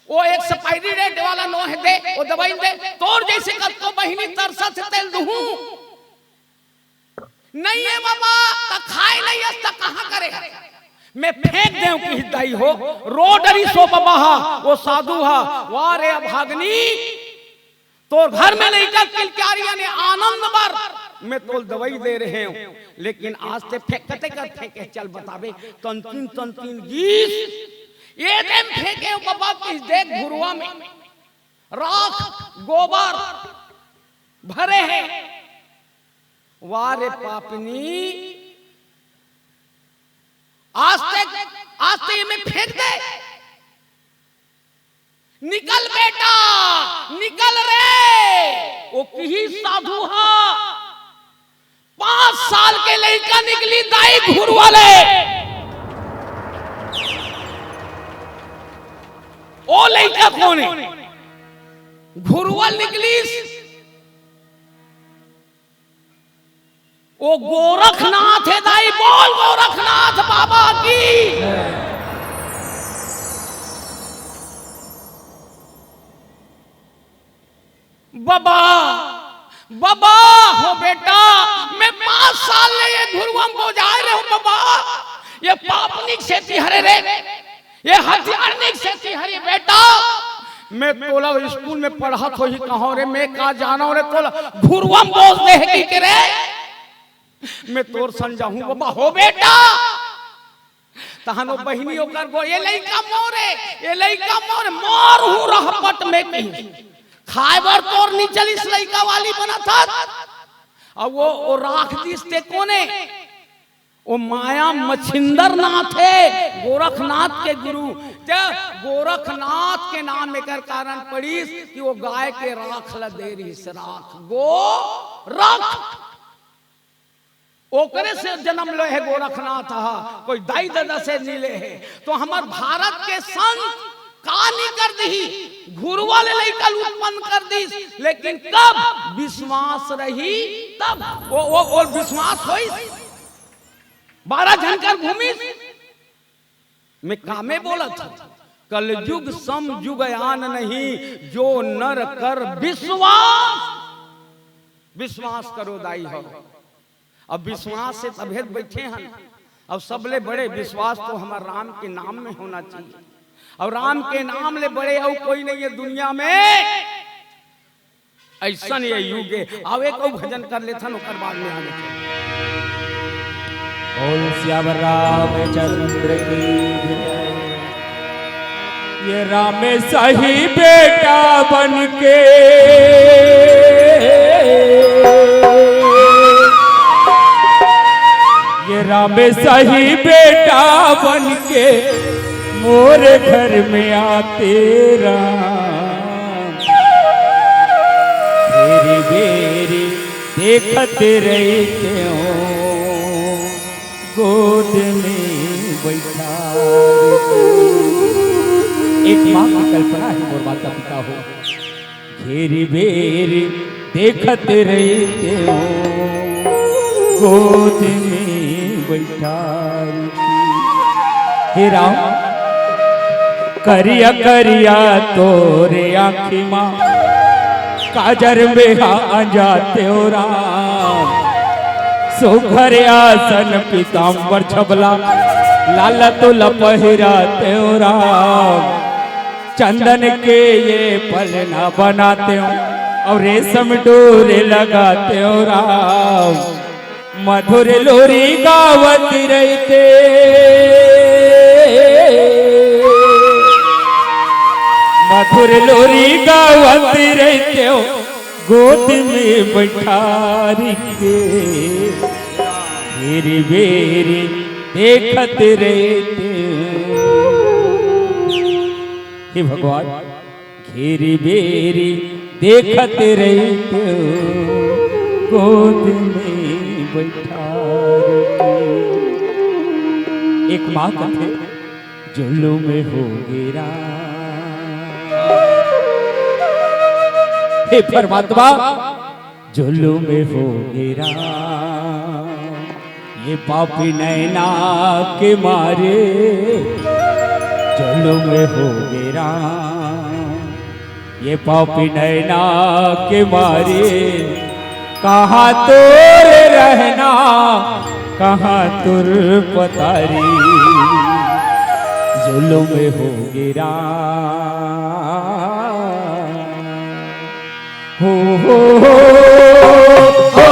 वो एक्सपायरी डेट वाला नो हे, दे वो दवाई दे। तोर जैसे कतको बहिनी तरसत हे, तेल दुहूं। नहीं है बाबा, त खाए नहीं अस त कहाँ करे? मैं फेंक देव कहिस दाई हो। रो डरिस वो बबा हा, वो साधु हा। वाह रे अभागनी, तोर घर में लइका किलकारी यानी आनंद बर मैं तोल दवाई दे रहे हूं, लेकिन आज ते फेंकते कर फेंके, चल बताबे। तंतीन तंतीन गीस, ये दिन फेंके बबा कहिस, देख घुरुवा में राख गोबर भरे हे। वाह रे पापनी, आज ते, आज ते एमे फेंक दे। निकल बेटा, निकल रे। वो कहिस साधु हा, पांच साल के लइका निकलिस दाई घुरुवा ले। ओ लइका कोन हे? घुरुवा निकलिस। ओ गोरखनाथ हे दाई, बोल गोरखनाथ बाबा की। बबा, बबा हो बेटा, मैं पांच साल ले ये घुरुवा म बोजाय रहे हूं बबा। ये पापनी के सेती हरे रे, ये हथियारनी के सेती हरे बेटा। मैं तोला स्कूल में पढ़त होही कहों रे, मैं का जानों रे, तोला घुरुवा म बोज दे हे कहिके रे। मैं तोर संग जाहूं बबा हो बेटा। तहन वो बहिनी ओकर गो, ये लइका मोर हे, ये लइका मोर हे, मोर हूं रहपट में की। खाए बर तोर नी चलिस लइका वाली बनत हस। अब वो, वो राख दिस ते कोन हे? वो माया मछिंदर नाथ हे, गोरखनाथ के गुरु। ते गोरखनाथ के नाम एकर कारण पड़िस कि वो गाय के राख ल दे रिहिस, राख, गो, रख। ओकरे से जन्म ले हे गोरखनाथ हा, कोई दाई ददा से नी ले हे। तो हमर भारत के संत का नी कर दिही, घुरुवा ले लइका ल उत्पन्न कर दिस, लेकिन कब विश्वास रही तब। वो, वो, वो विश्वास होइस, बारह झन कर घूमिस। मैं कामे बोलत हूं, कलयुग सम युग आन नहीं, जो नर कर विश्वास। विश्वास करो दाई हो। अब विश्वास से तभे त बइठे हन। अब सबले बड़े विश्वास तो हमर राम के नाम में होना चाहिए। और राम के नाम ले बड़े अउ कोई नहीं है दुनिया में। अइसन ये युग हे। आव, एक अउ भजन कर लेथन, ओकर बाद में आगे चल। बोल सियावर रामचंद्र की जय। ये राम सही बेटा बन के, ये राम सही बेटा बन के मोर घर में आते राम। बेरी बेरी देखत रहितेंव गोद में बैठा। एक माँ की कल्पना है मोर माता पिता हो। घेरी बेरी देखत रहितेंव गोद में बैठारी। हे राम, करिया करिया तोरे आँखी मा, काजर में हा अंजाते हो राम। सुघर आसन पीताम्बर छबला, लाल तोला पहिराते हो राम। चंदन के ये पलना बनाते हो और रेशम डोरे लगाते हो राम। मधुर लोरी गावत रहिते, मधुर लोरी गावत रहिते हो, गोद में बैठारी के घेरी बेरी देखत रहिते। हे भगवान, घेरी बेरी देखत रहिते हो, गोद में बैठारी के। एक माँ कथे, जुलुम हो गे राम। हे परमात्मा, जुलुम हो गे राम, ये पापी नैना के मारे, जुलुम हो गे राम, ये पापी नैना के मारे। कहाँ तोर रहना, कहाँ तोर पतारी, जुलुम हो गे राम। हो, हो, हो, हो,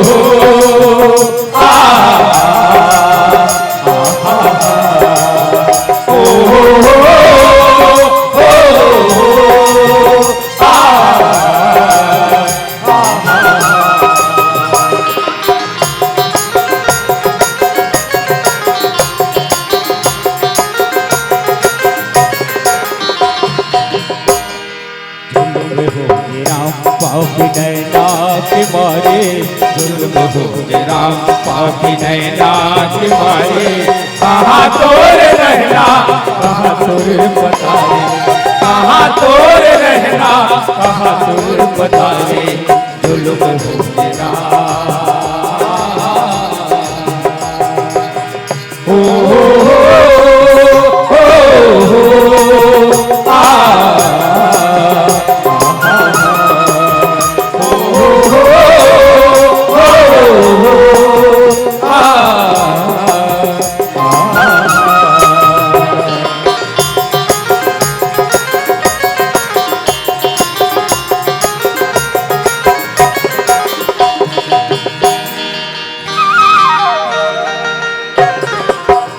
हो, आ, आ, आ, आ, ओ, हो, हो, हो, हो, आ, आ, आ, आ। जुलुम हो गे राम पापी नैना के मारे, जुलुम हो गे राम पापी नैना के मारे। कहाँ तोर रहना, कहाँ तोर पतारी, कहाँ तोर रहना, कहाँ तोर पतारी, जुलुम हो गे राम।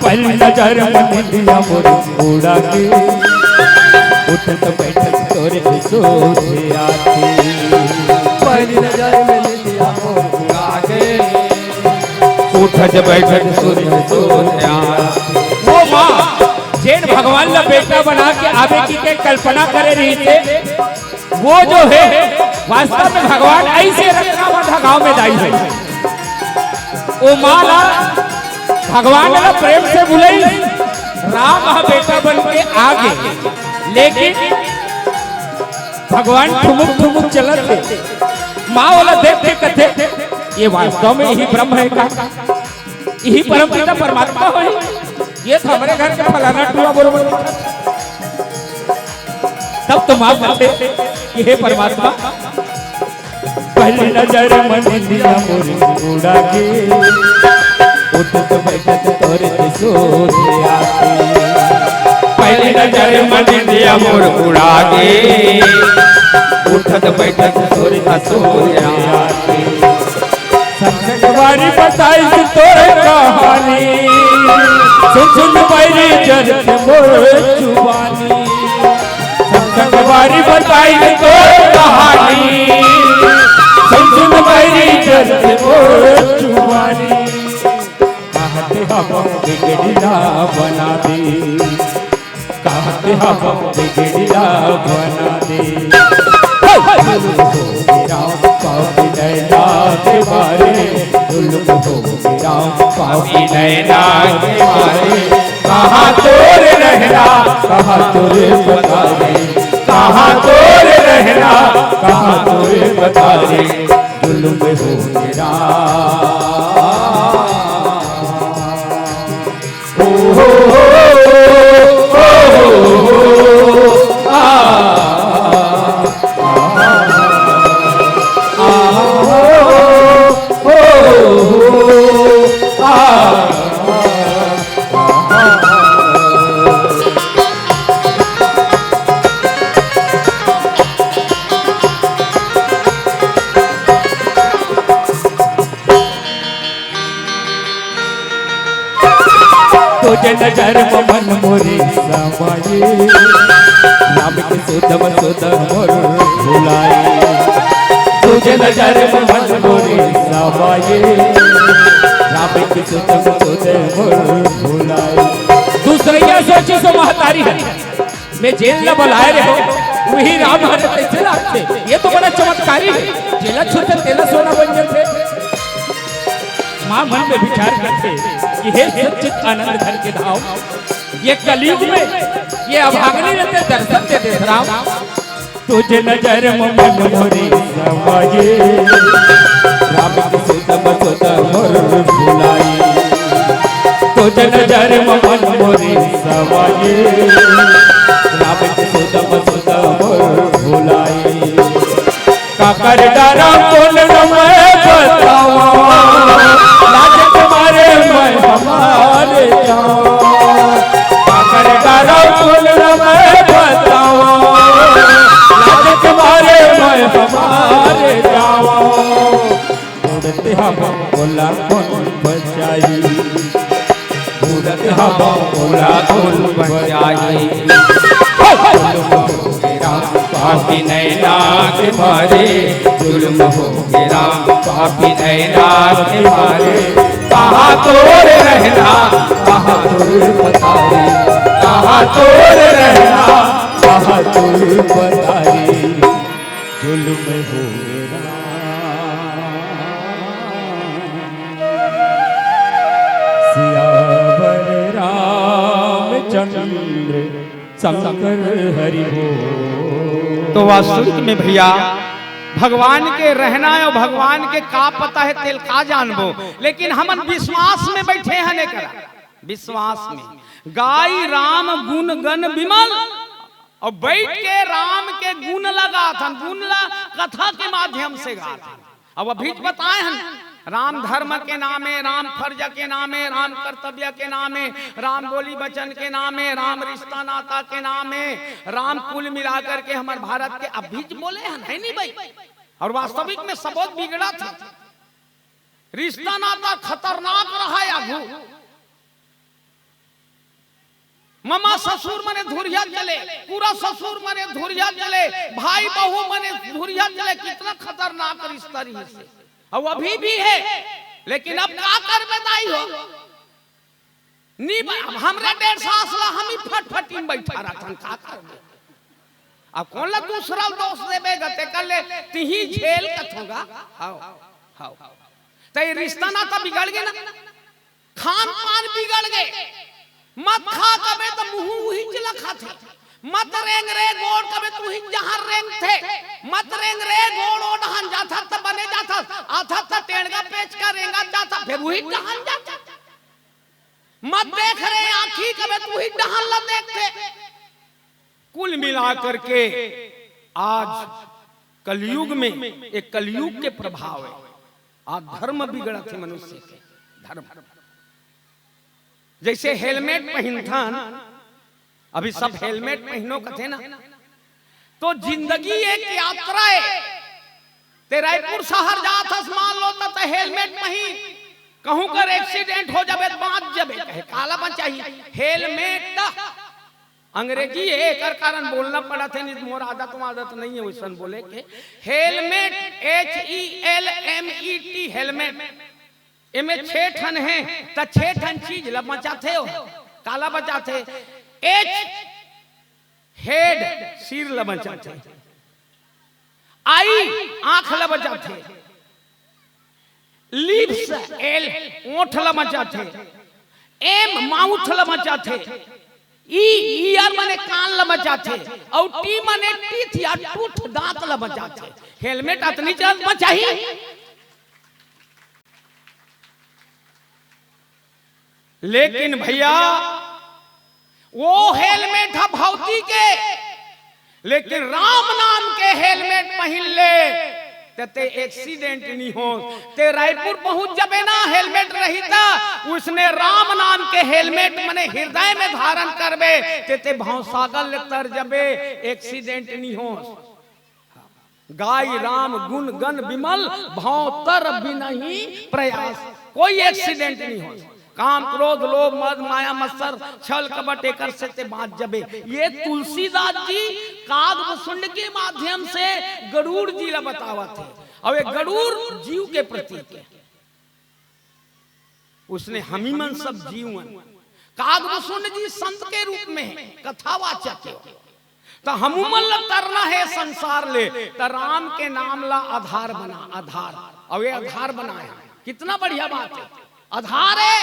पहली नजर में निंदिया मोर उड़ा के, उठत बैठत तोरे सोझे आके। पहली नजर में निंदिया मोर उड़ा के, उठत बैठत तोरे सोझे आके। वो माँ, जेन भगवान ला बेटा बना के आवे की के कल्पना करे रहिथे, वो जो हे, वास्तव में भगवान अइसे रचना बंधा गाँव में दाई हे। ओ माँ ला भगवान ला प्रेम से बुलाई, राम हा बेटा बन के आ गे, लेकिन भगवान ठुमुक ठुमुक चलत हे। माँ ओला देख के कथे, "ये वास्तव में यही ब्रह्म हे का? यही परमपिता परमात्मा होही? ये तो हमरे घर के फलाना टुआ बरोबर दिखत हे।" तब तो माँ कथे कि हे परमात्मा, पहली नजर में निंदिया मोर उड़ा के, उठत बैठत तोरे सोझे आके। पहली नजर में निंदिया मोर उड़ा के, उठत बैठत तोरे सोझे आके। संग संग बारी बताइस तोर कहानी, सुन सुन बैरी जरत मोर जुबानी। संग संग बारी बताइस तोर कहानी, सुन सुन बैरी जरत मोर जुबानी। कहत हवं बिगड़ी ला बना दे, कहत हवं बिगड़ी ला बना दे। जुलुम हो गे राम पापी नैना के मारे, जुलुम हो गे राम पापी नैना के मारे। कहाँ तोर रहना, कहाँ तोर पतारी, कहाँ तोर रहना, कहाँ तोर पतारी। जुलुम हो गे राम। तुझे नजर में मन मोरे समाये, राम के सुध में सुध मोर भुलाए। तुझे नजर में मन मोरे समाये, राम के सुध में सुध मोर भुलाए। दूसरैया सोची सो महतारी हे, मैं जेन ला बलाए रहे हो, वही राम हरे तइसे लागथे। ये तो बड़ा चमत्कारी हे, जेला छूथे तेला सोना बन जाथे। माँ मन में विचार करथे कि हे सच्चित आनंद घन के धाम, ये कलयुग में ये अभागनी रहते दर्शन दे दे राम। तुझे नजर में मन मोरे समाये, राम के सुध में सुध मोर भुलाए। तुझे नजर में मन मोरे समाये, राम के सुध में सुध मोर भुलाए। काकर डरा कोन ल मैं बतावा, लाज के मारे मैं हमारे जावा। काकर डरा कोन ल मैं बतावा, लाज के मारे मैं हमारे जावा। उड़ते हवा ओला कोन बचाई। उड़त हवा ओला कोन बचाई। जुलुम होगे राम पापी नैना के मारे, जुलुम होगे राम पापी नैना के मारे। कहाँ तोर रहना, कहाँ तोर पतारी, कहाँ तोर रहना, कहाँ तोर पतारी। जुलुम होगे राम। सियावर रामचंद्र शंकर हरि बोल। तो वास्तविक में भैया, भगवान के रहना अउ भगवान के का पता हे, तेल का जानबो, लेकिन हमन विश्वास में बइठे हन, एकरा विश्वास में। गाई राम गुन गन बिमल, अउ बइठ के राम के गुन ला गाथन, गुन ला कथा के माध्यम से गाथन। अब अभी बताए हन, राम धर्म के नामे, राम फर्ज के नामे, राम कर्तव्य के नामे, राम बोली वचन के नामे, राम रिश्ता नाता के नामे, राम कुल मिलाकर के हमर भारत के अभी बोले हन, हे नहीं भाई? अउ वास्तविक में सबोत बिगड़त हे, रिश्ता नाता खतरनाक रहा आगू। ममा ससुर मने धुरिहा चले, पूरा ससुर मने धुरिहा चले, भाई बहू मने धुरिहा चले, कितना खतरनाक रिश्ता रहिसे। अउ अभी भी हे, लेकिन अब का करबे दाई हो? नी ब-, अब हमरे डेढ़ सास ला हम ही फटफटी में बइठा रहथन, का करबे? अब कोन ला दूसरा दोष देबे ग, तेकर ले तिही झेल कथों गा। हव, हव। त ये रिश्ता नाता बिगड़ गे ना, खान पान बिगड़ गे। मत खा कबे त मुहूं उही च ला खाथे। मत रेंग रे गोड़ कबे त उही जहां रेंगथे। मत रेंग रे गोड़ ओ डहान जाथस त बने जाथस, आथस त टेंड़गा पेंच के रेंगत जाथस, फेर उही डहान जाथस। मत देख रे आंखी कबे त उही डहान ला देखथे। कुल मिला करके आज कलयुग में, ये कलयुग के प्रभाव हे, आज धर्म बिगड़त हे मनुष्य के, धर्म। जइसे helmet पहिनथन, अभी सब helmet पहिनो कथे ना, तो जिंदगी एक यात्रा हे। ते रायपुर शहर जात हस, मान लो, त, त helmet पहिन, कहूं कर accident हो जाबे, त बांच जाबे, कहे काला बचाही? Helmet। अंग्रेजी हे, एकर कारण बोलना पड़त हे, नहीं त मोर आदत वादत नहीं हे वइसन बोले के। Helmet, H E L M E T, helmet। एमे छे ठन हे, त छे ठन चीज ल बचाथे हो। काला बचाथे? H, head, सिर ल बचाथे। I, आंख ल बचाथे। Lips, L, ओंठ ल बचाथे। M, mouth ल बचाथे। E, ear मने कान ल बचाथे। अउ T मने teeth या tooth, दांत ल बचाथे। Helmet अतनी चीज बचाही। लेकिन भैया, वो helmet ह भौतिक हे, लेकिन राम नाम के helmet पहिन ले, त ते accident नी हो। ते रायपुर पहुंच जबे ना, helmet रही त, उसने राम नाम के helmet मने हृदय में धारण करबे, ते, ते भवसागर ले तर जबे, accident नी हो। गाई राम गुन गन बिमल, भंव तर बिनही प्रयास। कोई accident नहीं हो। काम, क्रोध, लोभ, मद, माया, मत्सर, छल, कपट, एकर से ते बाँच जबे। ये तुलसीदास जी काग भुसुंड के माध्यम से गरुड़ जी ला बतावत हे। अउ ये गरुड़ जीव के प्रतीक हे। उसने हमी मन सब जीवन। काग भुसुंड जी संत के रूप में हे, कथावाचक हे। त हमू मन ला तरना हे संसार ले, त राम के नाम ला आधार बना, आधार। अउ ये आधार बनाए हे, कितना बढ़िया बात हे, आधार हे,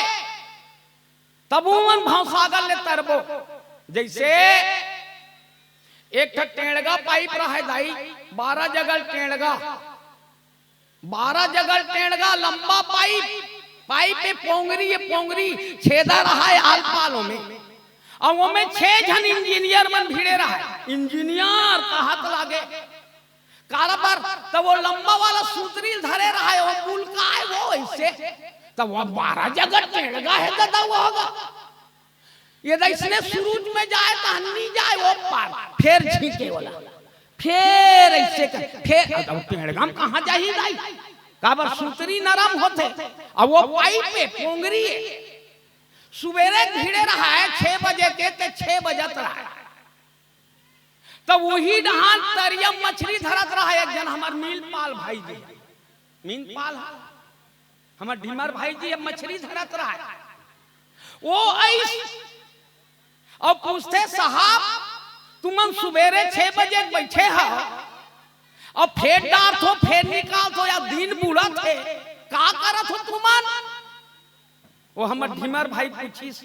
तब उमन भवसागर ले तरबो। जइसे एक ठा टेंड़गा पाइप रहय दाई, बारह जगह टेंड़गा, बारह जगह टेंड़गा लंबा पाइप, पाइप में पोंगरी, ये पोंगरी छेदा रहय आलपाल ओमे, अउ ओमे छह झन इंजीनियर मन भिड़े रहय। इंजीनियर कहत लागे, काबर त वो लंबा वाला सूतरी ल धरे रहय, वो मुलकाय वो अइसे, त वो बारह जगह टेंड़गा हे ददा, वो होगा। ये दइसने सुरुज में जाय त हन्नी जाय वो पार, फेर झींके वाला, फेर अइसे कर, फेर अब टेंड़गा म कहाँ जाही दाई? काबर सूतरी नरम होथे, अउ वो पाइप हे, पोंगरी हे। सुबेरे भिड़े रहय छह बजे के, ते छह बजत रहय। त उही डहान तरिया मछरी धरत रहय एक झन हमर मीनपाल भाई जी। मीनपाल ह, हमर ढिमर भाई जी ह, मछरी धरत रहय। वो अइस अउ पूछथे, "साहब, तुमन सुबेरे छह बजे बइठे हव, अउ फेर डारथो, फेर निकालथो, या दिन बुड़त हे, का करत हो तुमन?" वो हमर ढिमर भाई पूछिस,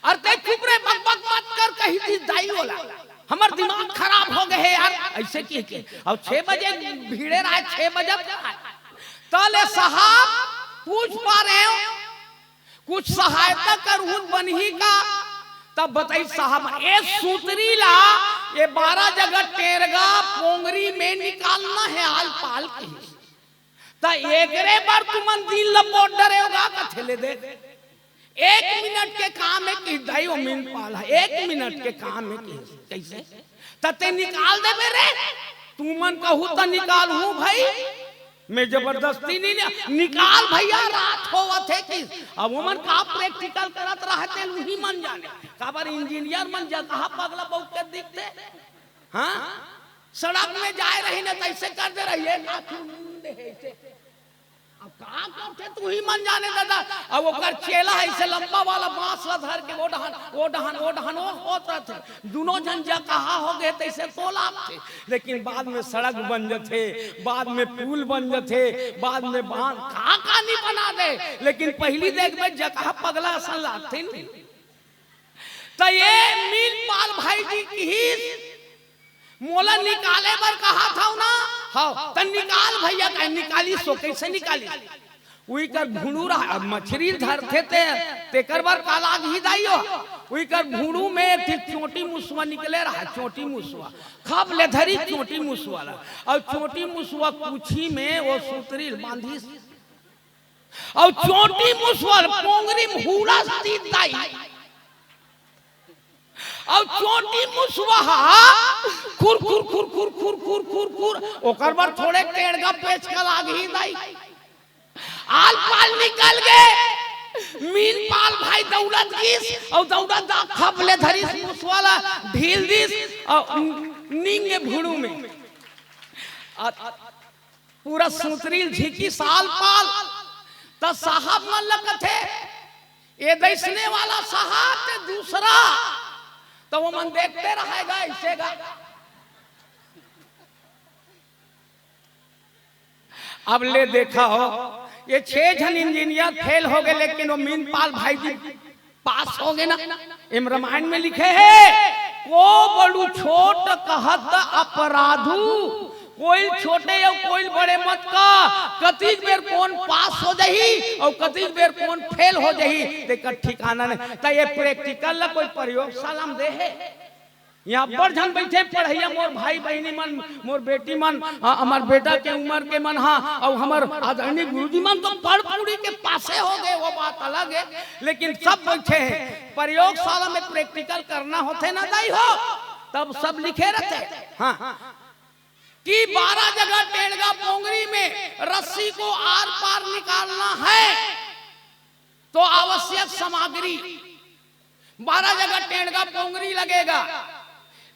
"अरे ते चुप रे, बक बक मत कर," कहि दिस दाई ओला। "हमर दिमाग खराब हो गे हे यार," अइसे कहि के। अउ छह बजे भिड़े रहय, छह बजे तले, "साहब, पूछ पा रहे हो, कुछ सहायता करहूं त बनही का?" तब बताइस, "साहब, ए सूतरी ला, ये बारह जगह टेंड़गा पोंगरी में निकालना हे आलपाल," कहिस। त एकरे बर तुमन दिन ल बोर डरेव गा, कथे ले दे। एक मिनट के काम हे कहिस दाई, वो मीनपाल ह, एक मिनट के काम हे कहिस। कइसे? "त ते निकाल देबे रे, तुमन कहू त निकालहूं भाई, मैं जबरदस्ती नहीं ले, निकाल भइया, रात होवत हे," कहिस। अब ओमन का practical करत रहय तेला उही मन जाने, काबर इंजीनियर मन जगह पगला बउक के दिखथे। हाँ, सड़क में जाय रही न, त अइसे कर दे रही हे, का चुन दे हे अइसे। अब का करथे, तुही मन जाने ददा। अब ओकर चेला अइसे लंबा वाला बांस ला धर के ओ डहन, ओ डहन, ओ डहन, ओ होत रहिथे। दूनों झन जकहा हो गे, तइसे तोलाथे। लेकिन बाद में सड़क बन जथे, बाद में पुल बन जथे, बाद में बांध का का नहीं बना दे, लेकिन पहिली देखबे जकहा पगला असन लागथे नहीं। त ये मीनपाल भाई जी किहिस, "मोला निकाले बर कहा था ना?" "हव।" "त निकाल भइया।" कहे निकालिस, कइसे निकालिस? उही कर भुड़ू रहा, अब मछरी धरथे ते, तेकर बर का लागही दाई हो। उही कर भुड़ू में एक ठे चोटी मुसवा निकले रहा, चोटी मुसवा। खप ले धरिस चोटी मुसवा ला। अउ चोटी मुसवा कुछी में वो सूतरी ल बांधिस। अउ चोटी मुसवा ल पोंगरी में हुड़ास दिस दाई। अउ चोटी मुसवा ह खुर, खुर, खुर। ओकर बर थोड़े टेंड़गा पेचका लागही दाई। आलपाल निकल गे। मीनपाल भाई दउड़त गिस, अउ दउड़त दा खप ले धरिस मुसवा ला, ढील दिस, अउ नींगे भुड़ू में। अ, पूरा सूतरी ल झिकिस आलपाल। त साहब मन ल कथे, "ए दइसने वाला साहब ते दूसरा।" त ओमन देखते रहय गा, अइसे गा। अब ले देखव, ये छह झन इंजीनियर फेल हो गे, लेकिन वो मीनपाल भाई जी पास हो गे ना। एम रामायण में लिखे हे, "को बड़ू छोट कहत अपराधू, कोई छोटे अउ कोई बड़े मत का, कतिक बेर कोन पास हो जाही अउ कतिक बेर कोन फेल हो जाही, तेकर ठिकाना नहीं।" त ये practical ला कोई प्रयोगशाला में दे हे? इहाँ अब्बड़ झन बइठे पढ़इया, मोर भाई बहिनी मन, मोर बेटी मन, अ, हमर बेटा के उमर के मन हा, अउ हमर आदरणीय गुरुजी मन तो पढ़ पूढ़ी के पासे हो गे, वो बात अलग हे, लेकिन सब बइठे हे। प्रयोगशाला में practical करना होथे ना दाई हो, तब सब लिखे रहथे। हाँ, कि बारह जगह टेंड़गा पोंगरी में रस्सी को आर पार निकालना है, तो आवश्यक सामग्री, बारह जगह टेंड़गा पोंगरी लगेगा,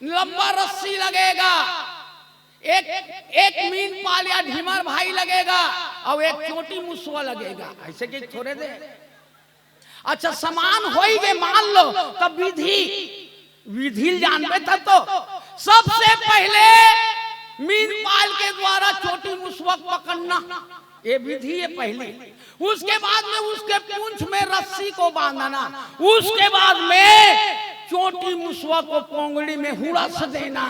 लंबा रस्सी लगेगा, एक, एक मीन पाल या ढीमर भाई लगेगा अउ एक चोटी मुसवा लगेगा। अइसे कि थोरे दे। अच्छा, समान होई गे, मान लो, तब विधि, विधि ल जानबे तब तो। सबसे पहिले मीन पाल के द्वारा चोटी मुसवा पकड़ना, ये विधि है पहली। उसके बाद में उसके पूंछ में रस्सी को बांधना, उसके बाद में चोटी मुसवा को पोंगड़ी में हुड़स देना,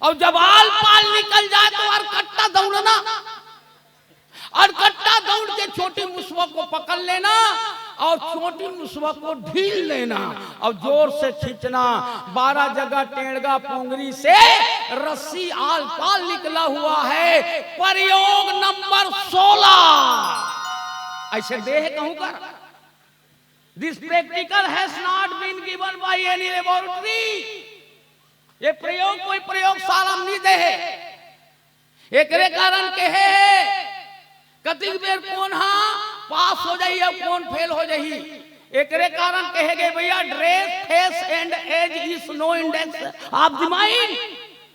और जब आल पाल निकल जाए तो अरकट्टा दौड़ना, अरकट्टा दौड़ के चोटी मुसवा को पकड़ लेना और चोटी मुसवा को ढील लेना और जोर से खींचना। बारह जगह टेंड़गा पोंगरी से रस्सी आल पाल निकला हुआ है। प्रयोग नंबर सोलह। अइसे दे हे कहूं कर, this practical has not been given by any laboratory। ये प्रयोग कोई प्रयोगशाला में नहीं दे हे। एकरे कारण कहे हे, कतिक बेर कोन हा पास हो जाही अउ कोन फेल हो जाही। एकरे कारण कहे गे भैया, dress, face and age is no index of the mind।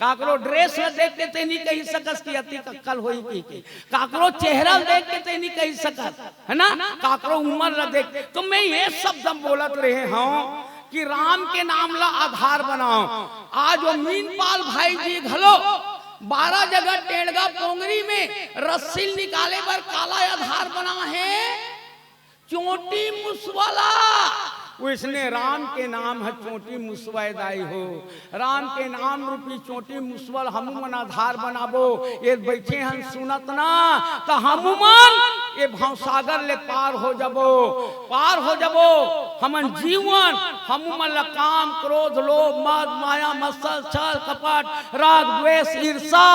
काकरो ड्रेस ल देख के ते नहीं कही सकस कि अतिक अक्कल होही कहिके, काकरो चेहरा ल देख के ते नहीं कही सकस, है ना, काकरो उमर ल देख। तो मैं ये शब्द हम बोलत रहे हंव कि राम के नाम ला आधार बनाओ। आज वो मीनपाल भाई जी घलो बारह जगह टेंड़गा पोंगरी में रस्सी निकाले बर काला आधार बना हे, चोटी मुसवा ला। वइसने राम के नाम ह चोटी मुसवा ए दाई हो। राम के नाम रूपी चोटी मुसवा ल हमू मन आधार बनाबो। ये बइठे हन सुनत ना, त हमू मन ये भवसागर ले पार हो जबो, पार हो जबो। हमन जीवन, हमू मन ल काम, क्रोध, लोभ, मद, माया, मत्सर, छल, कपट, राग, द्वेष, ईर्षा,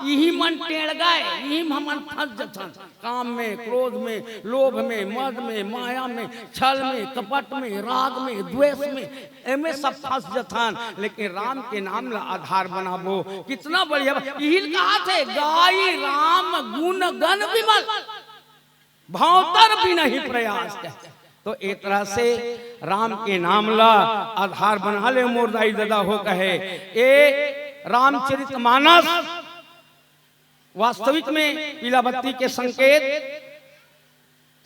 इही मन टेंड़गा ए, इही म हमन फंस जथन। काम में, क्रोध में, लोभ में, मद में, माया में, छल में, कपट में, राग में, द्वेष में, एमे सब फंस जथन, लेकिन राम के नाम ला आधार बनाबो। कितना बढ़िया बा। इही ल कहाथे, "गाई राम गुन गन विमल, भंवतर बिनहि प्रयास।" कहे तो ए तरह से राम के नाम ला आधार बना ले मोर दाई ददा हो कहे। ए रामचरित मानस वास्तविक में पीला बत्ती के संकेत,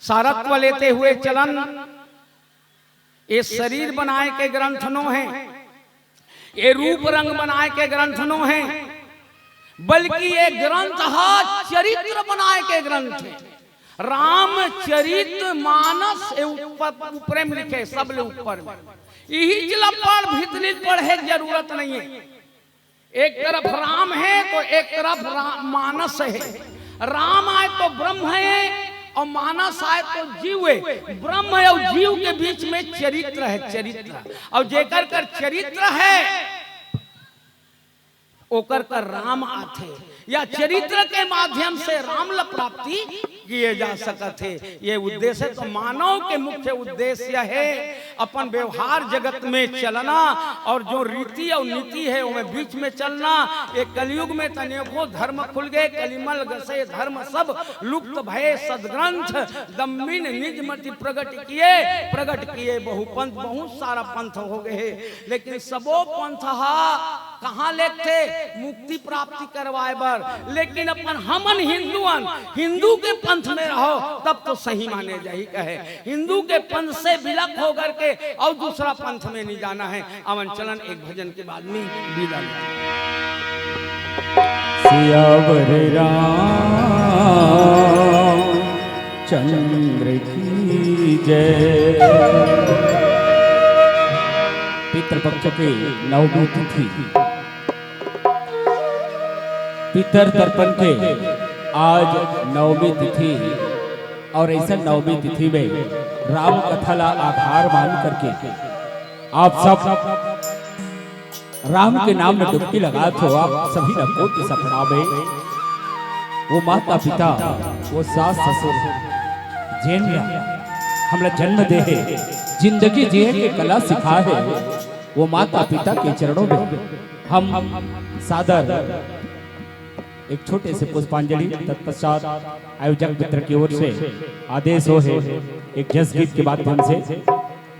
सारत्व लेते हुए चलन, ये शरीर बनाए के ग्रंथ नो हे, ये रूप रंग बनाए के ग्रंथ नो हे, बल्कि ये ग्रंथ हा चरित्र बनाए के ग्रंथ हे। रामचरित मानस, ये ऊपर, ऊपरे में लिखे, सब ले ऊपर में। इही ला पढ़, भीतरी पढ़े के जरूरत नहीं है। एक तरफ राम हे तो एक तरफ रा-, मानस हे। राम आय तो ब्रह्म हे अउ मानस आय तो जीव हे। ब्रह्म अउ जीव के बीच में चरित्र हे, चरित्र। अउ जेकर कर चरित्र हे, ओकर कर राम आथे, या चरित्र के माध्यम से राम ल प्राप्ति किए जा सकत हे। ये उद्देश्य तो मानव के मुख्य उद्देश्य हे, अपन व्यवहार जगत में चलना अउ जो रीति अउ नीति हे, ओमे बीच में चलना। ये कलयुग में त अनेकों धर्म खुल गे, कलिमल गसे धर्म सब लुप्त भए सदग्रंथ, दम्भिन निज मति प्रगट किए, प्रगट किए बहुपंथ, बहुत सारा पंथ हो गे हे, लेकिन सबो पंथ हा कहाँ लेगथे? मुक्ति प्राप्ति करवाए बर। लेकिन अपन हमन हिंदू अन, हिंदू के पंथ में रहो, तब तो सही माने जाही कहे। हिंदू के पंथ से विलक होकर के अउ दूसरा पंथ में नहीं जाना हे। अवन चलन एक भजन के बाद में विदा लेते हैं। सियावर राम चंद्र की जय। पितृपक्ष के नवमी तिथि, पितर तर्पण के आज नवमी तिथि, अउ अइसन नवमी तिथि में राम कथा ला आधार मान करके आप सब राम के नाम में डुबकी लगात हो, आप सभी ला कोटि सपना में वो माता पिता, वो सास ससुर, जेन ला हमला जन्म दे हे, जिंदगी जिए के कला सिखा हे, वो माता पिता के चरणों में हम सादर एक छोटे से पुष्पांजलि, तत्पश्चात आयोजक मित्र की ओर से आदेश हो है एक जस गीत के माध्यम से,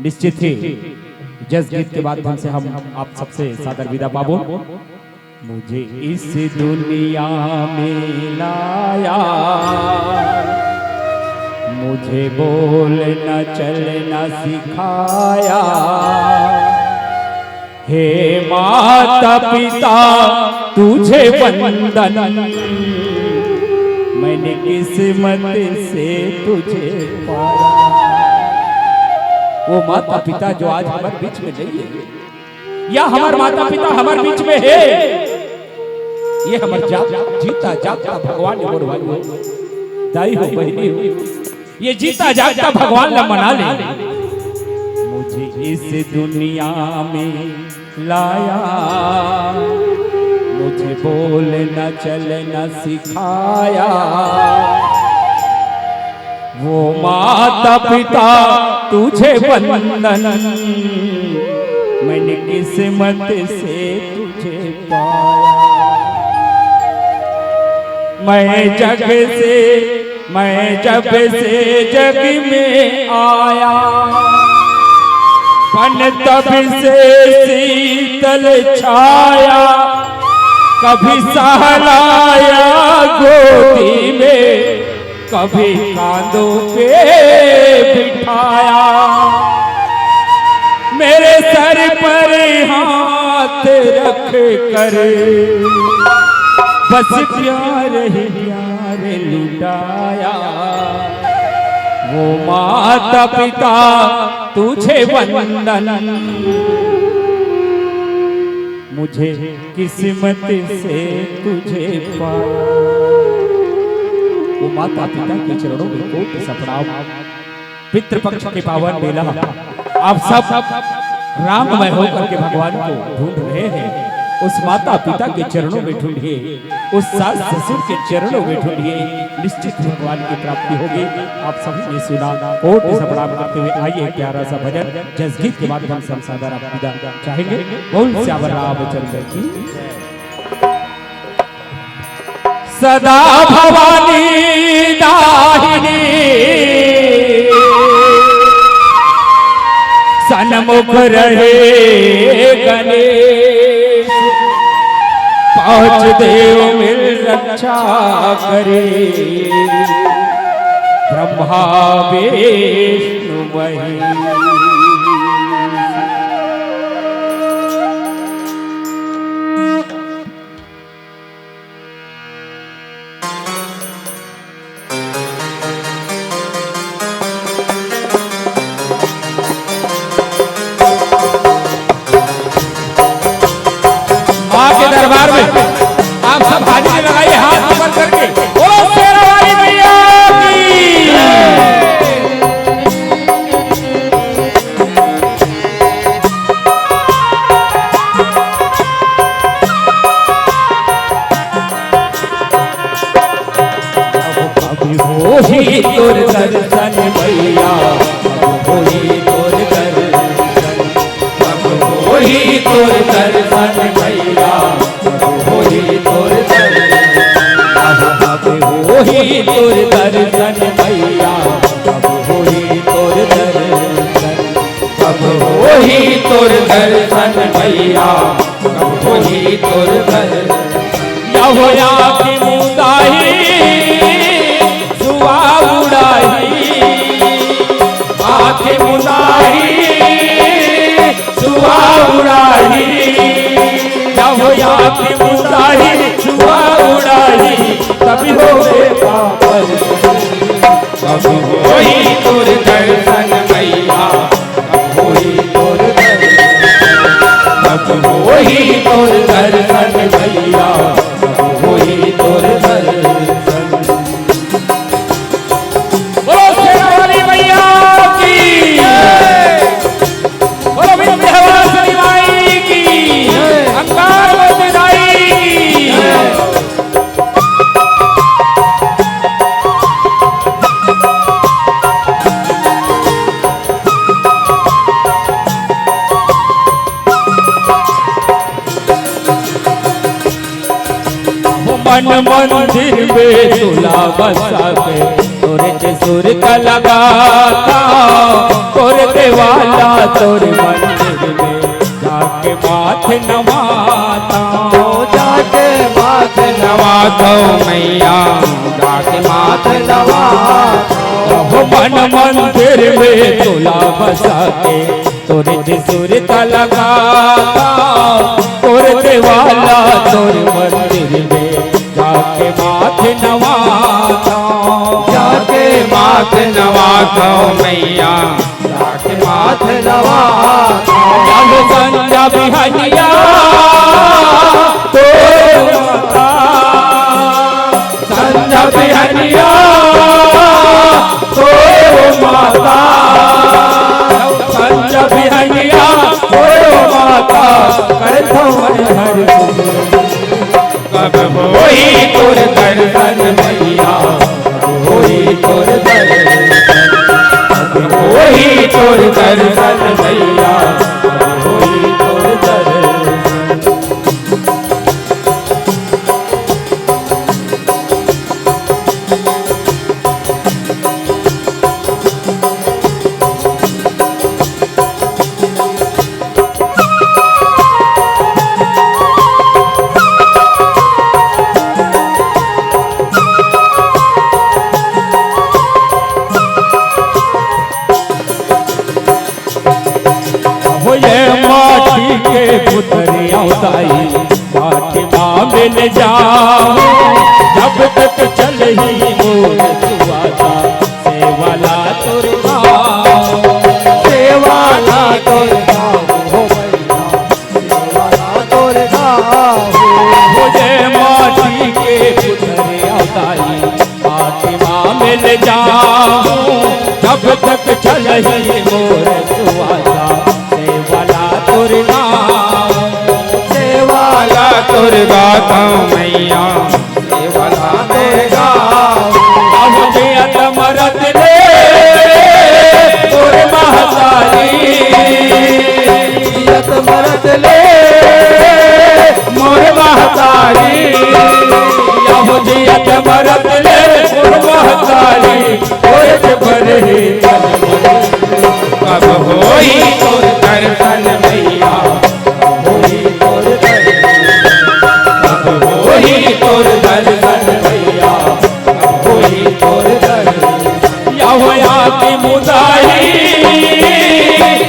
निश्चित ही जस गीत के माध्यम से हम आप सबसे सादर विदा पाबो। मुझे इस दुनिया में लाया, मुझे बोलना चलना सिखाया। हे माता पिता, तुझे वंदन, मैंने किस्मत से तुझे पाया। वो माता पिता जो आज हमारे बीच में नहीं है, या हमारे माता पिता हमारे बीच में है, ये हमारे जा, जीता जागता भगवान ने बोलवाई हो, दाई हो, बहनी हो, ये जीता जागता भगवान ला मना ले। मुझे इस दुनिया में लाया, मुझे बोलना चलना सिखाया। वो माता पिता, तुझे वंदन, मैंने किस्मत से तुझे पाया। मैं जग से, मैं जब से जग में आया, पन तब से शीतल छाया, कभी सहलाया गोदी में, कभी कांधों पे बिठाया। मेरे सर पर हाथ रख कर बस प्यार ही प्यार लुटाया। वो माता पिता, तुझे वंदन, मुझे किस्मत से तुझे पाया। वो माता पिता के चरणों में कोटि सा प्रणाम। पितृपक्ष के पावन बेला, आप सब राममय होकर के भगवान को ढूंढ रहे हैं। उस माता पिता के चरणों में ढूंढिए, उस सास ससुर के चरणों में ढूंढिए, निश्चित भगवान की प्राप्ति होगी। आप सभी ने सुना, कोटि सा प्रणाम करते हुए आइए एक प्यारा सा भजन जसगीत के माध्यम से हम सादर आप विदा चाहेंगे। बोल सियावर रामचंद्र की। सदा भवानी दाहिनी सन्मुख रहे गणेश, पांच देव मिल रक्षा करे ब्रह्मा विष्णु महेश। माँ के दरबार में आप सब हाजिरी लगाइए, हाथ ऊपर करके बोलो शेरा वाली मैया की। अब होही तोर दर्शन मैया, अब होही तोर दर्शन, अब होही तोर दर्शन मैया, अब होही तोर दर्शन, अब होही तोर दर्शन मैया, अब होही तोर दर्शन, अब होही तोर दर्शन मैया, अब होही तोर दर्शन। या हो आँखी मुंदाही सुआ उड़ाही, आँखी मुंदाही सुआ उड़ाही, या हो आँखी मुंदाही सुआ उड़ाही, तभी होवे पावन। अब होही तोर दर्शन मैया, अब होही तोर दर्शन, अब होही तोर दर्शन मैया, अब होही तोर दर्शन। बोलो शेरा वाली मैया की, बोलो विंध्यवासिनी माई की, अंगार मोती दाई की। मन मंदिर में तोला बसा के, तोरे से सुरता लगाता, तोर देवाला तोर मंदिर में जाके माथ नवाता। ओ जाके माथ नवाता मैया, जाके माथ नवाता। ओ मन मंदिर में तोला बसा के, तोरे से सुरता लगाता, तोर देवाला तोर मंदिर में जाके माथ नवाता। जाके माथ नवाता मैया, जाके माथ नवाता। चलो संझा बिहनिया तोर माता, संझा बिहनिया तोर माता, संझा बिहनिया तोर माता, करथौं हर कब होही तोर दर्शन मैया, कब होही तोर दर्शन, कब होही तोर दर्शन मैया, कब होही तोर दर्शन। हो ये माटी के पुतरिया दाई, माटी मा मिल जाओ, जब तक चलही मोर सुवाता, सेवाला तोर गाँव, सेवाला तोर गाँव, हो मैया, सेवाला तोर गाँव। हो ये माटी के पुतरिया दाई, माटी मा मिल जाऊं, जब तक चलही मोर सुवाता, सेवाला तोर गाँव, सेवाला तोर गाँव मैया, सेवाला तोर गाँव। अब जियत मरत ले तोर महतारी, जियत मरत ले मोर महतारी, या हो जियत मरत ले मोर महतारी, ओए के बरहे तन मन। कब होई तोर दर्शन मैया, कब होई तोर दर्शन, कब होई तोर दर्शन मैया, कब होई तोर दर्शन। या हो आँखी मुदाही,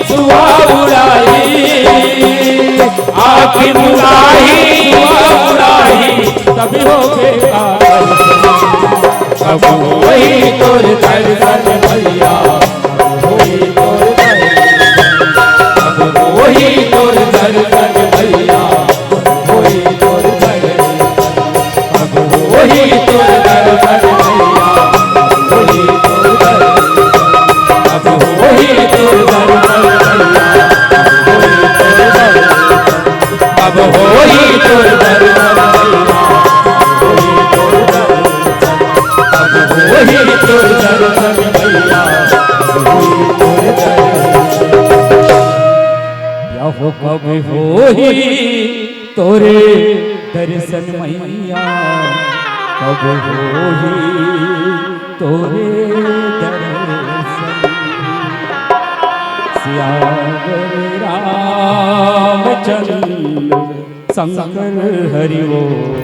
सुआ उड़ाही, आँखी मुदाही, सुआ उड़ाही, तभी होबे का दर्शन। कब होई तोर दर्शन मैया, कब होई तोर दर्शन, कब होई तोर दर्शन मैया, कब होई तोर दर्शन। अब होही तोर दर्शन मैया, अब होही तोर दर्शन। अब होही तोर दर्शन मैया, अब होही तोर दर्शन। अब होही तोर दर्शन मैया, अब होही तोर दर्शन। अब होही तोर दर्शन मैया, अब होही तोर दर्शन। या हो कब होही तोरे दर्शन मैया, कब होही तोरे दर्शन। सियावर रामचंद्र शंकर हरि बोल।